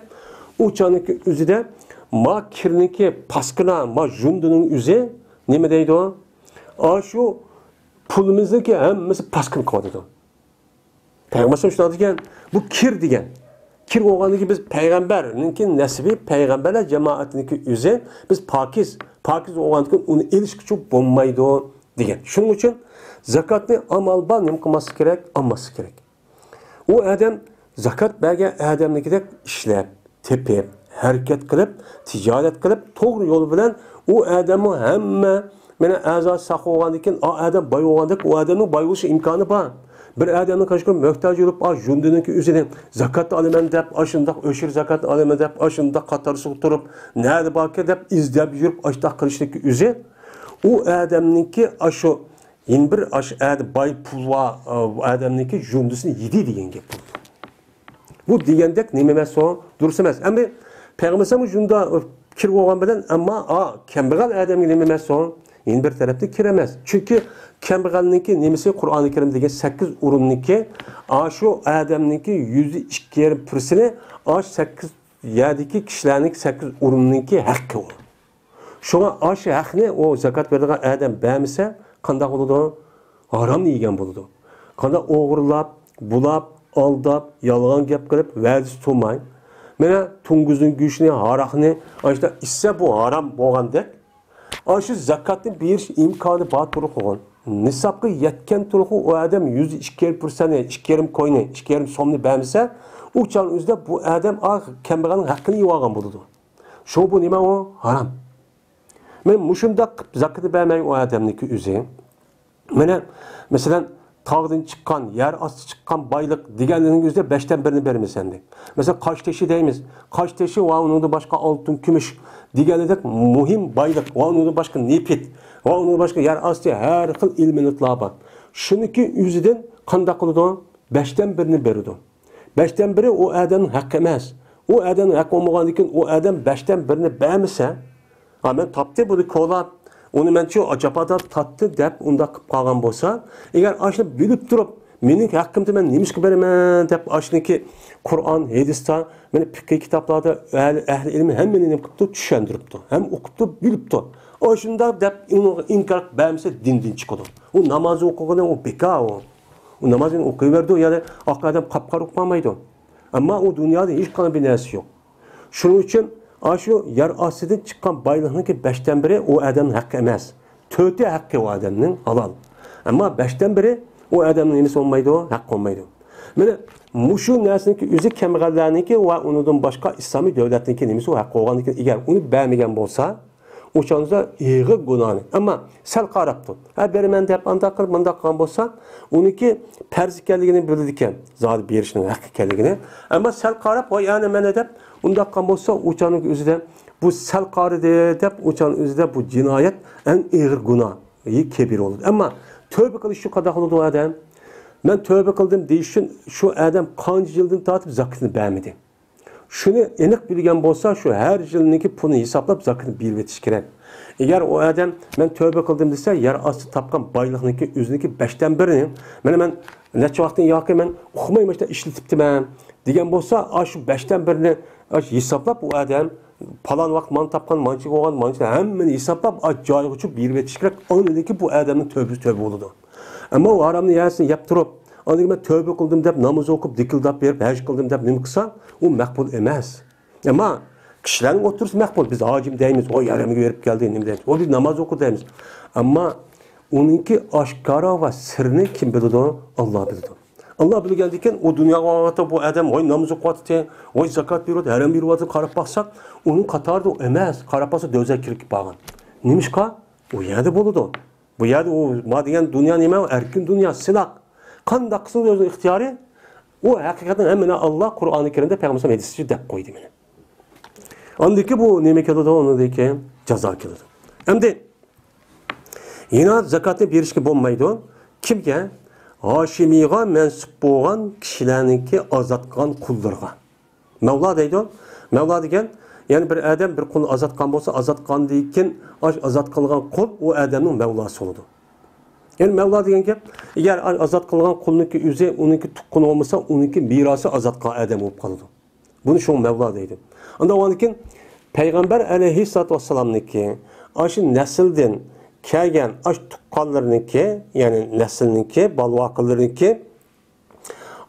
ئۇ چاغنىڭكى ئۆزىدە ما كىرنىڭكى پاسكىنا، ما جۇندىنىڭ ئۆزى نېمە دەيدۇ؟ ئاشۇ پۇلىمىزنىڭكى ھەممىسى پاسكىنا قىلىۋاتىدۇ. پەيغەمبەر شۇنداق دېگەن، بۇ كىر دېگەن. كىر بولغاندىكىن بىز پەيغەمبەرنىڭكى نەسلى، پەيغەمبەرلەر جامائىتىنىڭكى ئۆزى، بىز پاكىز، پاكىز بولغاندىكىن ئۇنى ئېلىشقىچۇ بولمايدۇ دېگەن. شۇنىڭ ئۈچۈن زاكاتنى ئامال بار نېمە قىلماسلىق كېرەك؟ ئالماسلىق كېرەك. ئۇ ئادەم زاكات بەرگەن ئادەمنىكىدەك ئىشلەپ، تېپىپ، ھەرىكەت قىلىپ، تىجارەت قىلىپ، توغرا يول بىلەن ئۇ ئادەممۇ ھەممە مانا ئەزا ساق بولغاندىن كېيىن، ئا ئادەم باي بولغاندەك، ئۇ ئادەمنىڭ باي بولۇش ئىمكانى بار. بىر ئادەمنىڭ قاچقۇر موھتاج بولۇپ، ئا جۇندىنىڭكى ئۆزىنى زاكات ئالىمەن دەپ، ئاشۇنداق ئۆشۈر زاكات ئالىمەن دەپ، ئاشۇنداق قاتارسىغا تۇرۇپ، نەدە باركى دەپ ئىزدەپ يۈرۈپ، ئاشۇنداق قىلىشنىڭكى ئۆزى، ئۇ ئادەمنىڭكى ئاشۇ يەنە بىر ئاش-، ئادە-، باي پۇل بار، ئا، ئادەمنىڭكى جۇندىسىنى يېدى دېگەن گەپ بولىدۇ. بۇ دېگەندەك نېمە ئەمەس ئۇ؟ دۇرۇس ئەمەس. ئەمدى پەيغەمبەر ئەلەيھىسسالام جۇندا كىر بولغان بىلەن، ئەمما، ئا، كەمبەغەل ئادەمگە نېمە ئەمەس ئۇ؟ يەنە بىر تەرەپتىن كىر ئەمەس. چۈنكى كەمبەغەلنىڭكى نېمىسى؟ قۇرئانى كەرىمدە دېگەن سەككىز ئورۇننىڭكى، ئاشۇ ئادەمنىڭكى يۈزدە ئىككى يېرىم پىرسىنى، ئاشۇ سەككىز يەردىكى كىشىلەرنىڭ سەككىز ئورۇننىڭكى ھەققى ئۇ. شۇڭا ئاشۇ ھەقنى ئۇ زاكات بېرىدىغان ئادەم بەرمىسە، قانداق بولىدۇ؟ ھارامنى يېگەن بولىدۇ. قانداق ئوغرىلاپ، بۇلاپ، ئالداپ، يالغان گەپ قىلىپ، ۋەدىسى تۇرماي، مانا توڭگۇزنىڭ گۆشىنى، ھاراقنى ئاشۇنداق ئىچسە، بۇ ھارام بولغاندەك، ئاشۇ زاكاتنى بېرىش ئىمكانى بار تۇرۇقىغۇ، نىسابقا يەتكەن تۇرۇقىغۇ ئۇ ئادەم يۈزدە ئىككى يېرىم پىرسەنتنى، ئىككى يېرىم كوينى، ئىككى يېرىم سومنى بەرمىسە، ئۇ چاغنىڭ ئۆزىدە بۇ ئادەم ئا كەمبەغەلنىڭ ھەققىنى يېۋالغان بولىدۇ. شۇ بۇ نېمە ئۇ؟ ھارام. مەن مۇشۇنداق قىلىپ زاكىتى بەرمەي ئۇ ئادەمنىڭكى ئۆزى. مانا، مەسىلەن، تاغدىن چىققان، يەر ئاستى چىققان بايلىق دېگەنلىرىنىڭ ئۆزىدە بەشتىن بىرنى بېرىمىز ئەمدى. مەسىلەن، قاش تېشى دەيمىز. قاش تېشى ۋە ئۇنىڭدىن باشقا ئالتۇن، كۈمۈش دېگەنلىدەك مۇھىم بايلىق ۋە ئۇنىڭدىن باشقا نېفىت ۋە ئۇنىڭدىن باشقا يەر ئاستى ھەر خىل ئېلېمېنتلار بار. شۇنىڭكى ئۆزىدىن قانداق قىلىدۇ؟ بەشتىن بىرنى بېرىدۇ. بەشتىن بىرى ئۇ ئادەمنىڭ ھەققى ئەمەس. ئۇ ئادەمنىڭ ھەققى بولمىغاندىن كېيىن ئۇ ئادەم بەشتىن بىرنى بەرمىسە، ھا، مەن تاپتى بۇنى كولاپ، ئۇنى مەنچۇ جاپادا تارتتى دەپ ئۇنداق قىلىپ قالغان بولسا، ئەگەر ئاشۇنى بىلىپ تۇرۇپ، مېنىڭ ھەققىمنى مەن نېمىشقا بېرىمەن دەپ ئاشۇنىڭكى قۇرئان، ھەدىستە، مانا پىقھىي كىتابلاردا ئەھلى، ئەھلى ئىلىم ھەممىنى نېمە قىپتۇ؟ چۈشەندۈرۈپتۇ. ھەم ئوقۇپتۇ، بىلىپتۇ. ئاشۇنداق دەپ ئۇنىڭغا ئىنكار قىلىپ بەرمىسە دىندىن چىقىدۇ. ئۇ ناماز ئوقۇغىنى ئۇ بىكار ئۇ. ئۇ نامازىنى ئوقۇيۋېرىدۇ، يەنى ئاق ئادەم قاپقارا ئوقۇپ قالمايدۇ. ئەمما ئۇ دۇنيادا ھېچقانداق بىر نەرسە يوق. شۇنىڭ ئۈچۈن ئاشۇ يەر ئاستىدىن چىققان بايلىقنىڭكى بەشتىن بىرى ئۇ ئادەمنىڭ ھەققى ئەمەس. تۆتى ھەققى ئۇ ئادەمنىڭ ھالال. ئەمما بەشتىن بىرى ئۇ ئادەمنىڭ نېمىسى بولمايدۇ؟ ھەققى بولمايدۇ. مانا مۇشۇ نەرسىنىڭكى ئۆزى كەمبەغەللەرنىڭكى ۋە ئۇنىڭدىن باشقا ئىسلامىي دۆلەتنىڭكى نېمىسى ئۇ ھەققى بولغاندىكىن ئەگەر ئۇنى بەرمىگەن بولسا، ئۇ چاغدا ئېغىر گۇناھنى. ئەمما سەل قاراپتۇ. ھە، بېرىمەن دەپ ئانداق قىلىپ، مۇنداق قىلغان بولسا، ئۇنىڭكى پەرز ئىكەنلىكىنى بىلىدىكەن، زادى بېرىشنىڭ ھەق ئىكەنلىكىنى. ئەمما سەل قاراپ، ۋاي، ئەنە مەنە دەپ، ئۇنداق قىلغان بولسا، ئۇ چاغنىڭ ئۆزىدە بۇ سەل قارىدى دەپ، ئۇ چاغنىڭ ئۆزىدە بۇ جىنايەت ئەڭ ئېغىر گۇناھ، كەبىرە بولىدۇ. ئەمما تۆبە قىلىش شۇ قانداق بولىدۇ ئادەم؟ مەن تۆبە قىلدىم دېيىش ئۈچۈن شۇ ئادەم قانچە يىلدىن تارتىپ زاكىتىنى بەرمىدى. شۇنى ئېنىق بىلگەن بولسا، شۇ ھەر يىلنىڭكى پۇلىنى ھېسابلاپ زاكىتنى بېرىۋېتىش كېرەك. ئەگەر ئۇ ئادەم مەن تۆبە قىلدىم دېسە، يەر ئاستى تاپقان بايلىقنىڭكى ئۆزىنىڭكى بەشتىن بىرىنى، مانا مەن نەچچە ۋاقىتتىن ياقى مەن ئۇقماي مۇشۇنداق ئىشلىتىپتىمەن دېگەن بولسا، ئاشۇ بەشتىن بىرنى ئاشۇ ھېسابلاپ ئۇ ئادەم پالان ۋاقىت مانا تاپقان، مانچە بولغان، مانچە ھەممىنى ھېسابلاپ، ئاش جايىغا چۈشۈپ بېرىۋېتىش كېرەك. ئاندىن كېيىن بۇ ئادەمنىڭ تۆبىسى تۆبە بولىدۇ. ئەمما ئۇ ھارامنى يەسىنى يەپ تۇرۇپ، ئاندىن كېيىن مەن تۆبە قىلدىم دەپ ناماز ئوقۇپ، دىكىلداپ بېرىپ، ھەج قىلدىم دەپ نېمە قىلسا، ئۇ مەقبۇل ئەمەس. ئەمما كىشىلەرنىڭ ئوتتۇرىسىدا مەقبۇل. بىز ھاجىم دەيمىز، ۋاي ھەرەمگە بېرىپ كەلدى، نېمە دەيمىز، ۋاي بىز ناماز ئوقۇدى دەيمىز. ئەمما ئۇنىڭكى ئاشكارا ۋە سىرىنى كىم بىلىدۇ؟ ئاللا بىلىدۇ. ئاللا بىلگەندىكىن ئۇ دۇنياغا بارغاندا بۇ ئادەم ۋاي ناماز ئوقۇۋاتىدۇ، ۋاي زاكات بېرىۋاتىدۇ، ھەرەم بېرىۋاتىدۇ، قاراپ باقساق ئۇنىڭ قاتارىدا ئۇ ئەمەس. قاراپ باقسا دۆزەخكە كىرىپ بارغان. نېمىشقا؟ ئۇ يەردە بولىدۇ. بۇ يەردە ئۇ ما دېگەن دۇنيا نېمە؟ ئەركىن دۇنيا، سىناق. قانداق قىلسىڭىز ئۆزىنىڭ ئىختىيارى. ئۇ ھەقىقەتەن ھەممىنى ئاللا قۇرئانى كەرىمدە، پەيغەمبەر ھەدىسىدە دەپ قويدى مانا. ئاندىن كېيىن بۇ نېمە كېلىدۇ؟ ئۇنىڭدىن كېيىن جازا كېلىدۇ. ئەمدى يەنە زاكاتنى بېرىشكە بولمايدۇ. كىمگە؟ ھاشىمىيغا مەنسۇپ بولغان كىشىلەرنىڭكى ئازاد قىلغان قۇللىرىغا. مەۋلا دەيدۇ. مەۋلا دېگەن، يەنى بىر ئادەم بىر قۇلنى ئازاد قىلغان بولسا، ئازاد قىلغاندىن كېيىن ئاش ئازاد قىلغان قۇل ئۇ ئادەمنىڭ مەۋلاسى بولىدۇ. يەنى مەۋلا دېگەن گەپ، ئەگەر ئاش ئازاد قىلغان قۇلنىڭكى ئۆزى، ئۇنىڭكى تۇغقىنى بولمىسا، ئۇنىڭكى مىراسى ئازاد قىلغان ئادەم بولۇپ قالىدۇ. بۇنى شۇڭا مەۋلا دەيدۇ. ئاندىن ئاندىن كېيىن پەيغەمبەر ئەلەيھىسسالاتۇ ۋەسسالامنىڭكى ئاشۇ نەسىلدىن كەلگەن ئاش تۇغقانلىرىنىڭكى، يەنى نەسىلنىڭكى، بالىۋاقىلىرىنىڭكى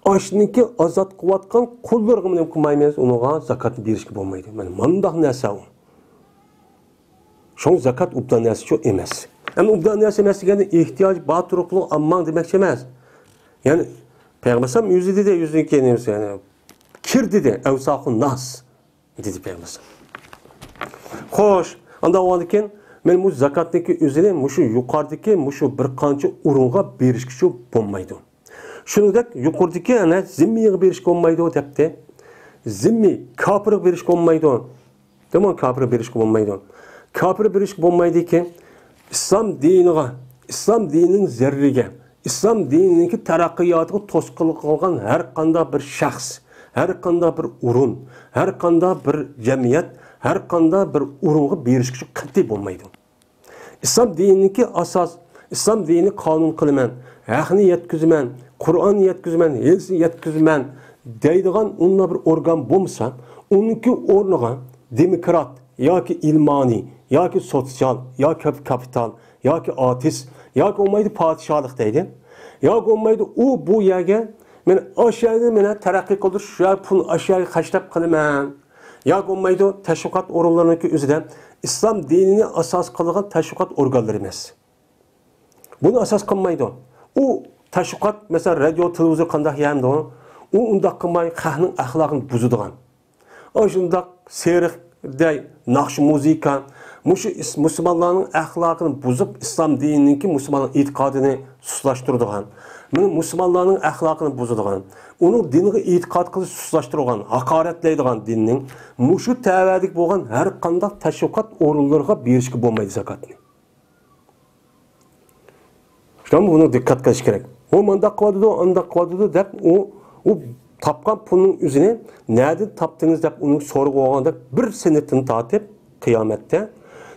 ئاشنىڭكى ئازاد قىلىۋاتقان قۇللىرىغا نېمە قىلمايمىز؟ ئۇنىڭغا زاكاتنى بېرىشكە بولمايدۇ. مانا مانداق نەرسە ئۇ. شۇڭا زاكات ئوبدان نەرسىچۇ ئەمەس. ئەمما ئوبدان نەرسە ئەمەس دېگەندە ئېھتىياجى بار تۇرۇقلۇق ئالماڭ دېمەكچى ئەمەس. يەنى پەيغەمبەر ئەلەيھىسسالام ئۆزى دېدى، ئۆزىنىڭكى نېمىسى، يەنى كىر دېدى، ئەۋساقۇن ناس. دېدى پەيغەمبەر. خوش، ئانداق بولغاندىكىن مەن مۇشۇ زاكاتنىڭكى ئۆزىنى مۇشۇ يۇقىرىدىكى مۇشۇ بىر قانچە ئورۇنغا بېرىشكىچۇ بولمايدۇ. شۇنىڭدەك يۇقىرىدىكى ئەنە زىممىيغا بېرىشكە بولمايدۇ دەپتى. زىممىي كاپىرغا بېرىشكە بولمايدۇ. دېمەڭ، كاپىرغا بېرىشكە بولمايدۇ. كاپىرغا بېرىشكە بولمايدىكى ئىسلام دىنىغا، ئىسلام دىنىنىڭ زەررىگە، ئىسلام دىنىنىڭكى تەرەققىياتىغا توسقۇنلۇق قىلغان ھەر قانداق بىر شەخس، ھەر قانداق بىر ئورۇن، ھەر قانداق بىر جەمئىيەت، ھەر قانداق بىر ئورۇنغا بېرىشكە قەتئىي بولمايدۇ. ئىسلام دىنىنىڭكى ئاساس، ئىسلام دىنى قانۇن قىلىمەن، ھەقنى يەتكۈزىمەن، قۇرئاننى يەتكۈزىمەن، ھەدىسنى يەتكۈزىمەن دەيدىغان ئۇنداق بىر ئورگان بولمىسا، ئۇنىڭكى ئورنىغا دېموكرات ياكى ئىلمانىي ياكى سوتسىيال ياكى كاپىتال ياكى ئارتىس ياكى بولمايدۇ پادىشاھلىق دەيدۇ. ياكى بولمايدۇ ئۇ بۇ يەرگە مەن ئاشۇ يەرنى مەن تەرەققىي قىلدۇرۇش، شۇ يەر پۇل ئاشۇ يەرگە خەجلەپ قىلىمەن. ياكى بولمايدۇ تەشۋىقات ئورۇنلىرىنىڭكى ئۆزىدە ئىسلام دىنىنى ئاساس قىلغان تەشۋىقات ئورگانلىرى ئەمەس. بۇنى ئاساس قىلمايدۇ. ئۇ تەشۋىقات، مەسىلەن، رادىيو، تېلېۋىزور قانداق يەرمىدۇ؟ ئۇ ئۇنداق قىلماي خەقنىڭ ئەخلاقىنى بۇزىدىغان. ئاشۇنداق سېرىقدەي ناخشا مۇزىكا، مۇشۇ ئىس-، مۇسۇلمانلارنىڭ ئەخلاقىنى بۇزۇپ، ئىسلام دىنىنىڭكى مۇسۇلمانلار ئېتىقادىنى سۇسلاشتۇرىدىغان. مۇنى مۇسۇلمانلارنىڭ ئەخلاقىنى بۇزىدىغان، ئۇنىڭ دىنىغا ئېتىقاد قىلىش سۇسلاشتۇرغان، ھاقارەتلەيدىغان دىننىڭ مۇشۇ تەۋەدىكى بولغان ھەر قانداق تەشۋىقات ئورۇنلىرىغا بېرىشكە بولمايدۇ زاكاتنى. شۇڭا بۇنى دىققەت قىلىش كېرەك. ئۇ مانداق قىلىۋاتىدۇ، ئانداق قىلىۋاتىدۇ دەپ ئۇ، ئۇ تاپقان پۇلنىڭ ئۆزىنى نەدىن تاپتىڭىز دەپ ئۇنىڭ سورىغۇ بولغاندا بىر سېنىتىنى تارتىپ قىيامەتتە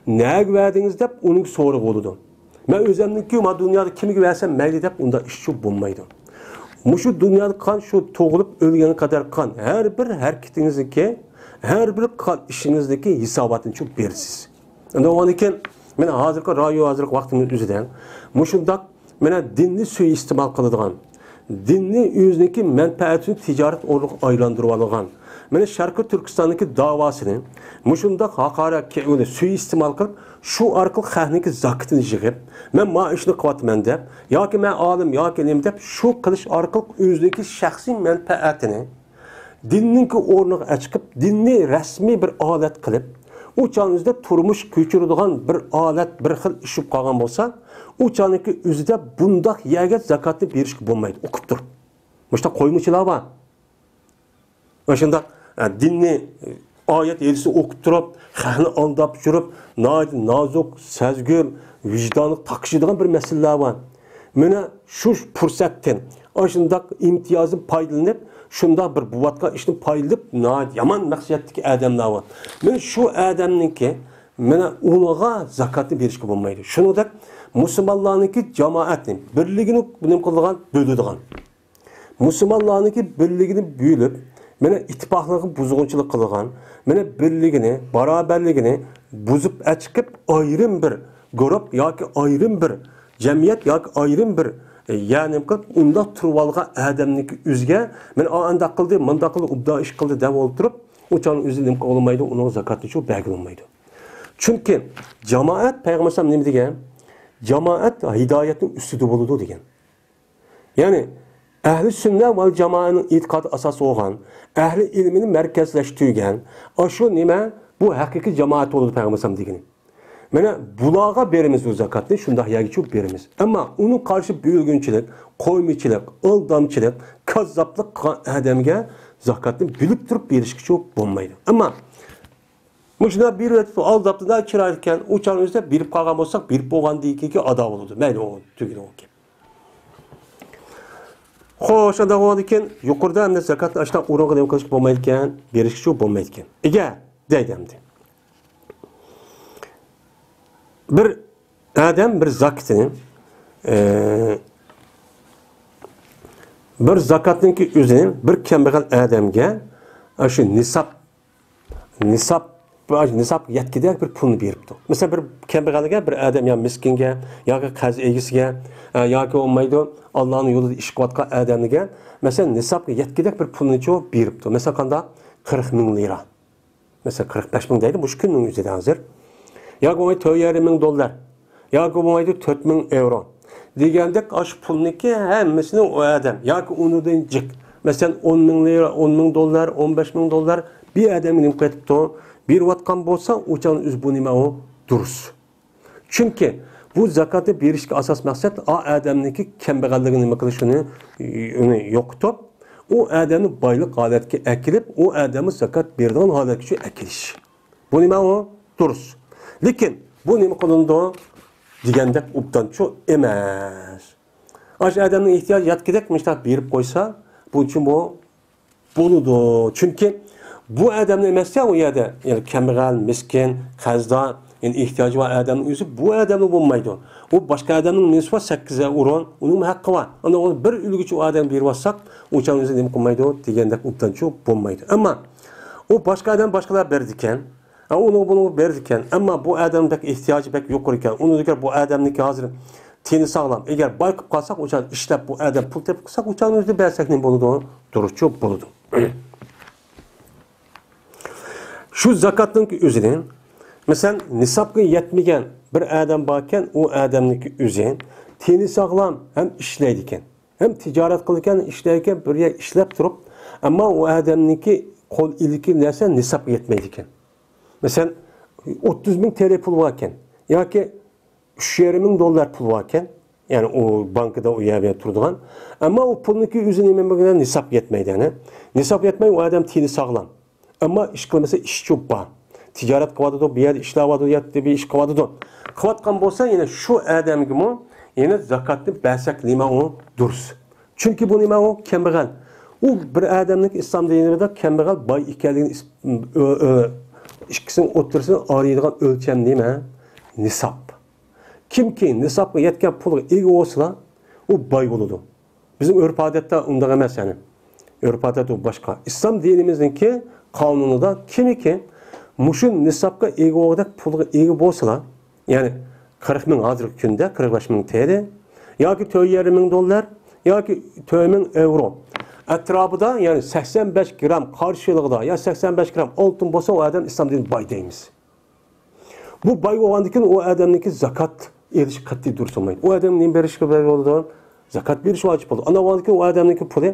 نەگە بەردىڭىز دەپ ئۇنىڭ سورىغۇ بولىدۇ. مەن ئۆزۈمنىڭكى ما دۇنيادا كىمگە بەرسەم مەيلى دەپ ئۇنداق ئىشچۇ بولمايدۇ. مۇشۇ دۇنيادا قىلغان شۇ تۇغۇلۇپ ئۆلگەنگە قەدەر قىلغان ھەر بىر ھەرىكىتىڭىزنىڭكى، ھەر بىر قىلغان ئىشىڭىزنىڭكى ھېساباتىنى چۈ بېرىسىز. ئەمدى ئۇنىڭدىن كېيىن مانا ھازىرقى رايو، ھازىرقى ۋاقتىمىز ئۆزىدە مۇشۇنداق مانا دىننى سۇيىئىستېمال قىلىدىغان، دىننى ئۆزىنىڭكى مەنپەئەتىنى تىجارەت ئورنىغا ئايلاندۇرۇۋالىدىغان، مانا شەرقىي تۈركىستاندىكى داۋاسىنى مۇشۇنداق ھاقارەتكە سۇيىئىستېمال قىلىپ، شۇ ئارقىلىق خەقنىڭكى زاكىتىنى يىغىپ، مەن ما ئىشنى قىلىۋاتىمەن دەپ، ياكى مەن ئالىم، ياكى نېمە دەپ، شۇ قىلىش ئارقىلىق ئۆزىنىڭكى شەخسىي مەنپەئەتىنى دىننىڭكى ئورنىغا ئەچىقىپ، دىننى رەسمىي بىر ئالەت قىلىپ، ئۇ چاغنىڭ ئۆزىدە تۇرمۇش كۆچۈرىدىغان بىر ئالەت، بىر خىل ئىش بولۇپ قالغان بولسا، ئۇ چاغنىڭكى ئۆزىدە بۇنداق يەرگە زاكاتنى بېرىشكە بولمايدۇ، ئۇقۇپ تۇر. مۇشۇنداق قويمىچىلار بار. ئاشۇنداق، ئە، دىننى، ئايەت ھەدىسنى ئوقۇپ تۇرۇپ، خەقنى ئالداپ يۈرۈپ، ناھايىتى نازۇك، سەزگۈر، ۋىجدانغا تاقىشىدىغان بىر مەسىلىلەر بار. مانا شۇ پۇرسەتتىن، ئاشۇنداق ئىمتىيازدىن پايدىلىنىپ، شۇنداق بىر بوۋاتقان ئىشتىن پايدىلىنىپ، ناھايىتى يامان مەقسەتتىكى ئادەملەر بار. مانا شۇ ئادەمنىڭكى، مانا ئۇنىڭغا زاكاتنى بېرىشكە بولمايدۇ. شۇنىڭدەك مۇسۇلمانلارنىڭكى جامائەتنى، بىرلىكىنى نېمە قىلىدىغان، بۆلىدىغان. مۇسۇلمانلارنىڭكى بىرلىكىنى بۆلۈپ، مانا ئىتتىپاقلىقىغا بۇزغۇنچىلىق قىلغان، مانا بىرلىكىنى، باراۋەرلىكىنى بۇزۇپ ئەچىقىپ، ئايرىم بىر گۇرۇپ ياكى ئايرىم بىر جەمئىيەت ياكى ئايرىم بىر، ئە، يەنى قىلىپ ئۇنداق تۇرۇۋالغان ئادەمنىڭكى ئۆزىگە، مانا ئانداق قىلدى، مۇنداق قىلدى، ئوبدان ئىش قىلدى دەپ ئولتۇرۇپ، ئۇ چاغنىڭ ئۆزى نېمە قىلغىلى بولمايدۇ، ئۇنىڭغا زاكاتنىچۇ بەرگىلى بولمايدۇ. چۈنكى جامائەت، پەيغەمبەر ئەلەيھىسسالام نېمە دېگەن؟ جامائەت ھىدايەتنىڭ ئۈستىدە بولىدۇ دېگەن. يەنى ئەھلى سۈننە ۋەل جامائەنىڭ ئېتىقادى ئاساس بولغان، ئەھلى ئىلمىنى مەركەزلەشتۈرگەن، ئاشۇ نېمە؟ بۇ ھەقىقىي جامائەت بولىدۇ پەيغەمبەر ئەلەيھىسسالام دېگىنى. مانا بۇلارغا بېرىمىز ئۇ زاكاتنى، شۇنداق يەرگىچۇ بېرىمىز. ئەمما ئۇنىڭ قارشى بۆلگۈنچىلىك، قويمىچىلىق، ئالدامچىلىق، كاززاپلىق قىلغان ئادەمگە زاكاتنى بىلىپ تۇرۇپ بېرىشكىچۇ بولمايدۇ. ئەمما مۇشۇنداق بېرىۋېتىپتۇ، ئالداپتۇ، ناھايىتى چىرايلىقكەن، ئۇ چاغنىڭ ئۆزىدە بېرىپ قالغان بولساق، بېرىپ بولغاندىن كېيىنكى ئادا بولىدۇ. مەيلى، ئۇ تۈگىدى، ئۇ گەپ. خوش، ئانداق بولغاندىن كېيىن يۇقىرىدا ئەمدى زاكاتنى ئاشۇنداق ئورۇنغا نېمە قىلىشقا بولمايدىكەن، بېرىشكىچۇ بولمايدىكەن. ئىگە دەيدۇ ئەمدى. بىر ئادەم بىر زاكىتىنى، ئە، بىر زاكاتنىڭكى ئۆزىنى بىر كەمبەغەل ئادەمگە، ئە، شۇ نىساب، نىساب، نىسابقا يەتكۈدەك بىر پۇلنى بېرىپتۇ. مەسىلەن، بىر كەمبەغەلگە، بىر ئادەم يا مىسكىنگە، ياكى قەرز ئىگىسىگە، ئە، ياكى بولمايدۇ، ئاللانىڭ يولىدا ئىش قىلىۋاتقان ئادەمگە، مەسىلەن، نىسابقا يەتكۈدەك بىر پۇلنىچۇ بېرىپتۇ. مەسىلەن، قانداق؟ قىرىق مىڭ لىرا. مەسىلەن، قىرىق بەش مىڭ دەيلى، مۇشۇ كۈننىڭ ئۆزىدە ھازىر. ياكى بولمايدۇ تۆت يېرىم مىڭ دوللار. ياكى بولمايدۇ تۆت مىڭ ئېۋرو. دېگەندەك، ئاشۇ پۇلنىڭكى ھەممىسىنى ئۇ ئادەم ياكى ئۇنىڭدىن جىق، مەسىلەن، ئون مىڭ لىرا، ئون مىڭ دوللار، ئون بەش مىڭ دوللار بىر ئادەمگە نېمە قىلىۋېتىپتۇ؟ بېرىۋاتقان بولسا، ئۇ چاغنىڭ ئۆزى بۇ نېمە ئۇ؟ دۇرۇس. چۈنكى بۇ زاكاتنى بېرىشتىكى ئاساس مەقسەت ئا ئادەمنىڭكى كەمبەغەللىكىنى نېمە قىلىش، ئۇنى، ئۇنى يوقىتىپ، ئۇ ئادەمنى بايلىق ھالەتكە ئەكېلىپ، ئۇ ئادەمنى زاكات بېرىدىغان ھالەتكىچۇ ئەكېلىش. بۇ نېمە ئۇ؟ دۇرۇس. لېكىن بۇ نېمە قىلىنىدۇ دېگەندەك ئوبدانچۇ ئەمەس. ئاشۇ ئادەمنىڭ ئېھتىياجى يەتكۈدەك مۇشۇنداق بېرىپ قويسا، بۇنچىمۇ بولىدۇ. چۈنكى بۇ ئادەمنى ئەمەسكەن ئۇ يەردە، يەنى كەمبەغەل، مىسكىن، قەرزدار، يەنى ئېھتىياجى بار ئادەمنىڭ ئۆزى بۇ ئادەمنى بولمايدۇ. ئۇ باشقا ئادەمنىڭ نېمىسى بار، سەككىز ئورۇن، ئۇنىڭمۇ ھەققى بار. ئاندىن ئۇنى بىر ئۈلگىچە ئۇ ئادەمگە بېرىۋاتساق، ئۇ چاغنىڭ ئۆزى نېمە قىلمايدۇ دېگەندەك ئوبدانچۇ بولمايدۇ. ئەمما ئۇ باشقا ئادەم باشقىلار بېرىدىكەن. ھە، ئۇنىڭغا بۇنىڭغا بېرىدىكەن. ئەمما بۇ ئادەمنىڭ بەك ئېھتىياجى بەك يۇقىرى ئىكەن. ئۇنىڭ ئۆزىگە بۇ ئادەمنىڭكى ھازىر تېنى ساغلام. ئەگەر باي قىلىپ قالساق، ئۇ چاغ ئىشلەپ بۇ ئادەم پۇل تېپىپ قىلساق، ئۇ چاغنىڭ ئۆزىدە بەرسەك نېمە بولىدۇ؟ دۇرۇسچۇ بولىدۇ. شۇ زاكاتنىڭكى ئۆزىنى، مەسىلەن، نىسابقا يەتمىگەن بىر ئادەم باركەن، ئۇ ئادەمنىڭكى ئۆزى تېنى ساغلام ھەم ئىشلەيدىكەن. ھەم تىجارەت قىلىدىكەن، ئىشلەيدىكەن، بىر يەر ئىشلەپ تۇرۇپ، ئەمما ئۇ ئادەمنىڭكى قول ئىلىكى نەرسە نىسابقا يەتمەيدىكەن. مەسىلەن، ئوتتۇز مىڭ تىيىن پۇل باركەن ياكى ئۈچ يېرىم مىڭ دوللار پۇل باركەن، يەنى ئۇ بانكىدا ئۇ يەردە تۇرىدىغان. ئەمما ئۇ پۇلنىڭكى ئۆزى نېمە بولغىنى نىسابقا يەتمەيدۇ، يەنى. نىسابقا يەتمەي، ئۇ ئادەم تېنى ساغلام. ئەمما ئىش قىلمىسا، ئىشچۇ بار. تىجارەت قىلىۋاتىدۇ، بۇ يەردە ئىشلەۋاتىدۇ، ياتتى بىر ئىش قىلىۋاتىدۇ. قىلىۋاتقان بولسا، يەنە شۇ ئادەمگىمۇ يەنە زاكاتنى بەرسەك نېمە ئۇ دۇرۇس. چۈنكى بۇ نېمە ئۇ؟ كەمبەغەل. ئۇ بىر ئادەمنىڭ ئىسلام دىنىدا كەمبەغەل، باي ئىكەنلىكىنى ئىس-، ئۆ-، ئۆ-، ئىككىسىنىڭ ئوتتۇرىسىنى ئايرىيدىغان ئۆلچەم نېمە؟ نىساب. كىمكى نىسابقا يەتكەن پۇلغا ئىگە بولسىلا، ئۇ باي بولىدۇ. بىزنىڭ ئۆرپ-ئادەتتە ئۇنداق ئەمەس، يەنى. ئۆرپ-ئادەت ئۇ باشقا. ئىسلام دىنىمىزنىڭكى قانۇنىدا كىمكى مۇشۇ نىسابقا ئىگە بولغۇدەك پۇلغا ئىگە بولسىلا، يەنى قىرىق مىڭ ھازىرقى كۈندە، قىرىق بەش مىڭ تېلى ياكى تۆت يېرىم مىڭ دوللار ياكى تۆت مىڭ ئەۋرو ئەتراپىدا، يەنى سەكسەن بەش گرام قارشىلىقىدا يا سەكسەن بەش گرام ئالتۇن بولسا، ئۇ ئادەم ئىسلام دىنى باي دەيمىز. بۇ باي بولغاندىن كېيىن ئۇ ئادەمنىڭكى زاكات ئېلىشى قەتئىي دۇرۇس بولمايدۇ. ئۇ ئادەم نېمە بېرىشكە بولىدۇ؟ زاكات بېرىش ۋاجىپ بولىدۇ. ئاندىن كېيىن ئۇ ئادەمنىڭكى پۇلى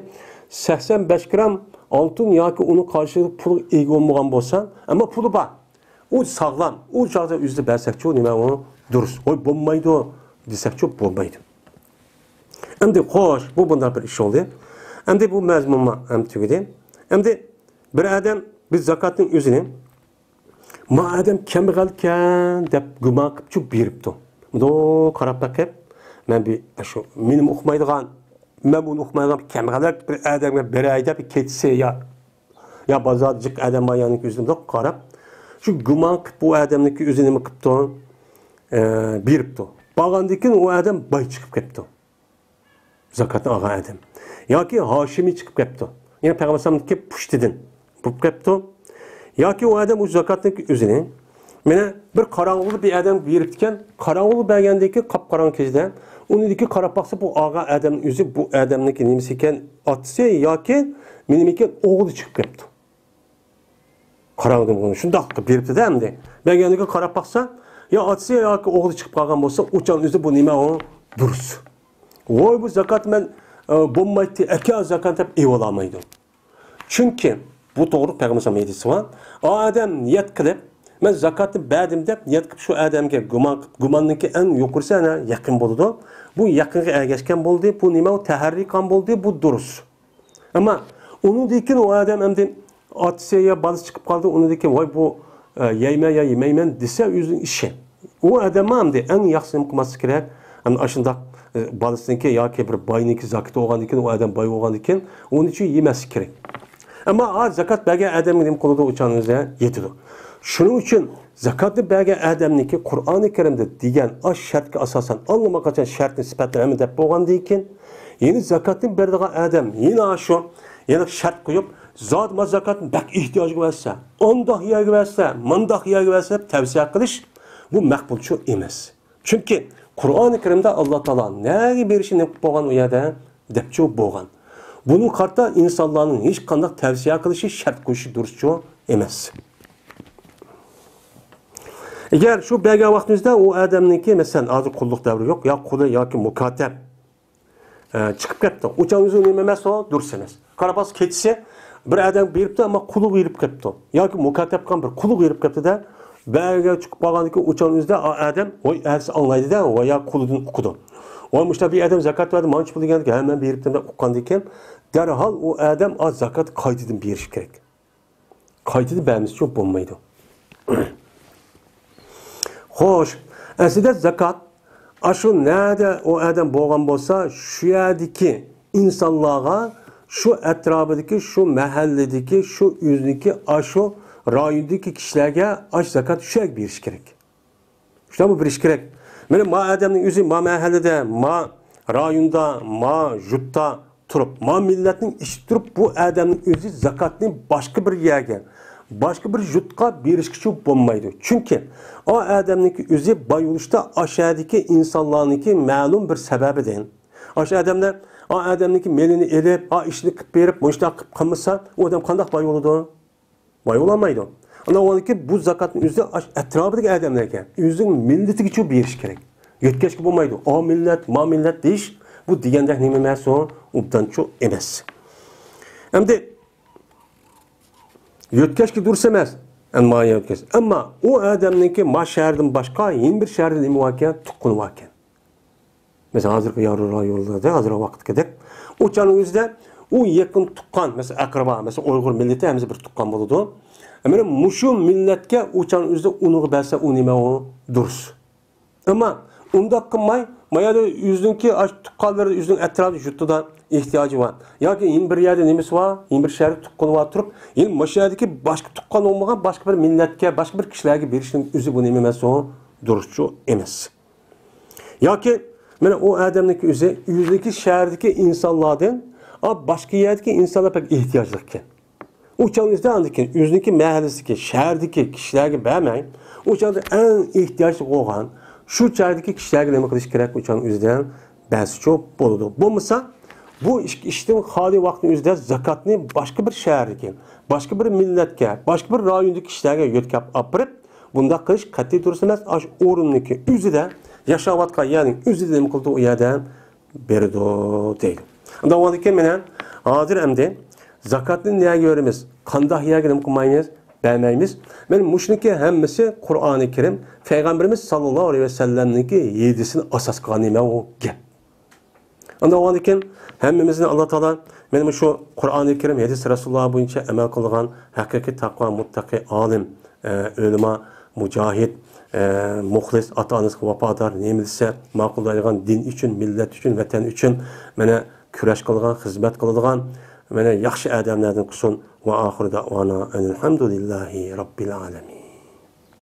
سەكسەن بەش گرام ئالتۇن ياكى ئۇنىڭ قارشىلىقى پۇلغا ئىگە بولمىغان بولسا، ئەمما پۇلى بار، ئۇ ساغلام، ئۇ چاغدا ئۆزىدە بەرسەكچۇ، نېمە ئۇ دۇرۇس. ۋاي، بولمايدۇ دېسەكچۇ، بولمايدۇ. ئەمدى خوش، بۇ بۇنداق بىر ئىش بولدى. ئەمدى بۇ مەزمۇنمۇ ھەم تۈگىدى. ئەمدى بىر ئادەم بىر زاكاتنىڭ ئۆزىنى ما ئادەم كەمبەغەلكەن دەپ گۇمان قىلىپچۇ بېرىپتۇ. مۇنداق قاراپ بېقىپ، مەن بىر شۇ مېنىمۇ ئۇقمايدىغان، مەن بۇنى ئۇقمايدىغان بىر كەمبەغەللەر بىر ئادەمگە بېرەي دەپ كېچىسى يا، يا بازاردا جىق ئادەم بار يەرنىڭكى ئۆزىدە مۇنداق قاراپ، شۇ گۇمان قىلىپ بۇ ئادەمنىڭكى ئۆزى نېمە قىپتۇ؟ ئە، بېرىپتۇ. بارغاندىن كېيىن ئۇ ئادەم باي چىقىپ كەپتۇ. زاكاتنى ئالغان ئادەم. ياكى ھاشىمىي چىقىپ كەپتۇ. يەنى پەيغەمبەر ئەلەيھىسسالامنىڭكى پۇشتىدىن بولۇپ كەپتۇ. ياكى ئۇ ئادەم ئۇ زاكاتنىڭ ئۆزىنى، مانا، بىر قاراڭغۇلۇق بىر ئادەم بېرىپتىكەن، قاراڭغۇلۇق بەرگەندىن كېيىن، قاپقاراڭغۇ كېچىدە، ئۇنىڭدىكى قاراپ باقسا، بۇ ئالغان ئادەمنىڭ ئۆزى بۇ ئادەمنىڭكى نېمىسى ئىكەن، ئاتىسى ياكى نېمە ئىكەن، ئوغلى چىقىپ كەپتۇ. قاراڭغۇ شۇنداق قىلىپ بېرىپتۇ-دە ئەمدى. بەرگەندىن كېيىن قاراپ باقسا، يا ئاتىسى ياكى ئوغلى چىقىپ قالغان بولسا، ئۇچان ئۆزى بۇ نېمە ئۇ؟ دۇرۇس. ۋاي، بۇ زاكات مەن، ئە، بولمايتتى، ئەكە زاكات دەپ ئېلىۋالالمايدۇ. چۈنكى بۇ توغرىلىق پەيغەمبەر ئەلەيھىسسالام ھەدىسى بار. ئۇ ئادەم نىيەت قىلىپ، مەن زاكاتنى بەردىم دەپ نىيەت قىلىپ شۇ ئادەمگە گۇمان قىلىپ، گۇماننىڭكى ئەڭ يۇقىرىسى ئەنە يەقىن بولىدۇ. بۇ يەقىنگە ئەگەشكەن بولدى. بۇ نېمە ئۇ؟ تەھەررىي قان بولدى. بۇ دۇرۇس. ئەمما ئۇنىڭدىن كېيىن ئۇ ئادەم ئەمدى ئاتىسى يا بالىسى چىقىپ قالدى، ئۇنىڭدىن كېيىن، ۋاي، بۇ، ئە، يەيمەن يا يېمەيمەن دېسە، ئۆزىنىڭ ئىشى. ئۇ ئادەممۇ ئەمدى ئەڭ ياخشىسى نېمە قىلماسلىقى كېرەك؟ ئەمدى ئاشۇنداق، ئە، بالىسىنىڭكى ياكى بىر باينىڭكى زاكىتى بولغاندىن كېيىن، ئۇ ئادەم باي بولغاندىن كېيىن، ئۇنى شۇ يېمەسلىك كېرەك. ئەمما ئا، زاكات بەرگەن ئادەمگە نېمە قىلىدۇ؟ ئۇچان ئۆزى يېتىدۇ. شۇنىڭ ئۈچۈن زاكاتنى بەرگەن ئادەمنىڭكى قۇرئانى كەرىمدە دېگەن ئاش شەرتكە ئاساسەن، ئاللىماقاچان شەرتنى، سۈپەتنى ھەممە دەپ بولغاندىن كېيىن، يەنە زاكاتنى بېرىدىغان ئادەم يەنە شۇ، يەنە شەرت قويۇپ، زادى ما زاكاتنى بەك ئېھتىياجغا بەرسە، ئانداق يەرگە بەرسە، مانداق يەرگە بەرسە دەپ تەۋسىيە قىلىش، بۇ مەقبۇلچۇ ئەمەس. چۈنكى قۇرئانى كەرىمدە ئاللا تائالا نەگە بېرىشنى نېمە قىلىپ بولغان ئۇ يەردە دەپچۇ بولغان. بۇنىڭغا قارىتا ئىنسانلارنىڭ ھېچقانداق تەۋسىيە قىلىشى، شەرت قويۇشى دۇرۇسچۇ ئەمەس. ئەگەر شۇ بەرگەن ۋاقتىمىزدا ئۇ ئادەمنىڭكى، مەسىلەن، ھازىر قۇللۇق دەۋرى يوق، يا قۇلى ياكى مۇكاتەب، ئە، چىقىپ كەپتۇ. ئۇچان ئۆزى نېمە ئەمەس ئۇ؟ دۇرۇس ئەمەس. قاراپ باقسا كېچىسى بىر ئادەم بېرىپتۇ، ئەمما قۇلى ھېرىپ كەپتۇ. ياكى مۇكاتەب قىلغان بىر قۇلى ھېرىپ كەپتۇ-دە، بەرگە چىقىپ قالغاندىن كېيىن ئۇچان ئۆزىدە ئا-، ئادەم، ۋاي، ئەتىسى ئاڭلايدۇ-دە، ۋاي، يا قۇلىدىن ئۇقىدۇ. ۋاي، مۇشۇنداق بىر ئادەم زاكات بەردى، مانچە پۇل دېگەندىكىن، ھە، مەن بېرىپتىمەن دەپ ئۇققاندىن كېيىن، دەرھال ئۇ ئادەم ئا زاكات قايتىدىن بېرىشى كېرەك. قايتىدىن بەرمىسىچۇ بولمايدۇ. خوش، ئەسلىدە زاكات ئاشۇ نەدە ئۇ ئادەم بولغان بولسا، شۇ يەردىكى ئىنسانلارغا، شۇ ئەتراپىدىكى، شۇ مەھەللىدىكى، شۇ ئۆزىنىڭكى ئاشۇ رايوندىكى كىشىلەرگە ئاش زاكات شۇ يەرگە بېرىش كېرەك. شۇنداقمۇ بىلىش كېرەك. مانا ما ئادەمنىڭ ئۆزى ما مەھەللىدە، ما رايوندا، ما يۇرتتا تۇرۇپ، ما مىللەتنىڭ ئىچىدە تۇرۇپ، بۇ ئادەمنىڭ ئۆزى زاكاتنى باشقا بىر يەرگە، باشقا بىر يۇرتقا بېرىشكىچۇ بولمايدۇ. چۈنكى ئا ئادەمنىڭكى ئۆزى باي بولۇشتا ئاشۇ يەردىكى ئىنسانلارنىڭكى مەلۇم بىر سەۋەبىدىن، ئاشۇ ئادەملەر، ئا ئادەمنىڭكى مېلىنى ئېلىپ، ئا ئىشنى قىلىپ بېرىپ، مۇشۇنداق قىلىپ قىلمىسا، ئۇ ئادەم قانداق باي بولىدۇ؟ باي بولالمايدۇ. ئاندىن كېيىن بۇ زاكاتنى ئۆزى ئاش-، ئەتراپىدىكى ئادەملەرگە، ئۆزىنىڭ مىللىتىگىچۇ بېرىش كېرەك. يۆتكەشكە بولمايدۇ. ئا مىللەت، ما مىللەت دېيىش، بۇ دېگەندەك نېمە ئەمەس ئۇ، ئوبدانچۇ ئەمەس. ئەمدى يۆتكەشكە دۇرۇس ئەمەس. ئەمما يۆتكەش. ئەمما ئۇ ئادەمنىڭكى ما شەھەردىن باشقا يەنە بىر شەھەردە نېمە باركەن؟ تۇغقىنى باركەن. مەسىلەن، ھازىرقى ياۋرو رايونلىرىدا، ھازىرقى ۋاقىتتىكىدەك، ئۇ چاغنىڭ ئۆزىدە ئۇ يېقىن تۇغقان، مەسىلەن، ئەقرىبا، مەسىلەن، ئۇيغۇر مىللىتى ھەممىسى بىر تۇغقان بولىدۇ. مانا مۇشۇ مىللەتكە ئۇ چاغنىڭ ئۆزىدە ئۇنىغا بەرسە، ئۇ نېمە ئۇ؟ دۇرۇس. ئەمما ئۇنداق قىلماي، ما يەردە ئۆزىنىڭكى ئاشۇ تۇغقانلىرى، ئۆزىنىڭ ئەتراپىدا، يۇرتىدا ئېھتىياجى بار ياكى يەنە بىر يەردە نېمىسى بار، يەنە بىر شەھەردە تۇغقىنى بار تۇرۇپ، يەنە مۇشۇ يەردىكى باشقا تۇغقان بولمىغان باشقا بىر مىللەتكە، باشقا بىر كىشىلەرگە بېرىشنىڭ ئۆزى بۇ نېمە ئەمەس ئۇ؟ دۇرۇسچۇ ئەمەس. ياكى مانا ئۇ ئادەمنىڭكى ئۆزى، ئۆزىنىڭكى شەھىرىدىكى ئىنسانلاردىن، ئا، باشقا يەردىكى ئىنسانلار بەك ئېھتىياجلىق ئىكەن. ئۇ چاغدا ئاندىن كېيىن ئۆزىنىڭكى مەھەللىسىدىكى، شەھەردىكى كىشىلەرگە بەرمەي، ئۇ چاغدا ئەڭ ئېھتىياجلىق بولغان، شۇ چاغدىكى كىشىلەرگە نېمە قىلىش كېرەك؟ ئۇچان ئۆزىدە بەرسىچۇ بولىدۇ. بولمىسا، بۇ ئىككى ئىشتىن خالىي ۋاقىتنىڭ ئۆزىدە زاكاتنى باشقا بىر شەھەردىكى، باشقا بىر مىللەتكە، باشقا بىر رايوندىكى كىشىلەرگە يۆتكەپ ئاپىرىپ، بۇنداق قىلىش قەتئىي دۇرۇس ئەمەس. ئاشۇ ئورۇننىڭكى ئۆزىدە ياشاۋاتقان، يەنى ئۆزىدە نېمە قىلىدۇ ئۇ يەردە؟ بېرىدۇ دەيدۇ. ئۇنداق بولغاندىكىن مانا ھازىر ئەمدى زاكاتنى نەگە بېرىمىز؟ قانداق يەرگە نېمە قىلمايمىز؟ بەرمەيمىز. مانا مۇشۇنىڭكى ھەممىسى قۇرئانى كەرىم، پەيغەمبىرىمىز ساللاللاھۇ ئەلەيھى ۋەسەللەمنىڭكى ھەدىسىنى ئاساس قىلغان نېمە ئۇ گەپ. ئۇنداق بولغاندىكىن ھەممىمىزنى ئاللا تائالا مانا مۇشۇ قۇرئانى كەرىم، ھەدىس رەسۇلۇللاھ بويىچە ئەمەل قىلىدىغان ھەقىقىي تەقۋا، مۇتتەقى، ئالىم، ئە، ئۆلىما، مۇجاھىد، ئە، مۇخلىس، ئاتا-ئانىسىغا ۋاپادار، نېمە دېسە ماقۇللايدىغان، دىن ئۈچۈن، مىللەت ئۈچۈن، ۋەتەن ئۈچۈن مانا كۈرەش قىلىدىغان، خىزمەت قىلىدىغان مانا ياخشى ئادەملەردىن قىلسۇن. ۋە ئاخىرۇ دەئۋانا ئەنىل ھەمدۇلىللاھى رەببىل ئالەمىن.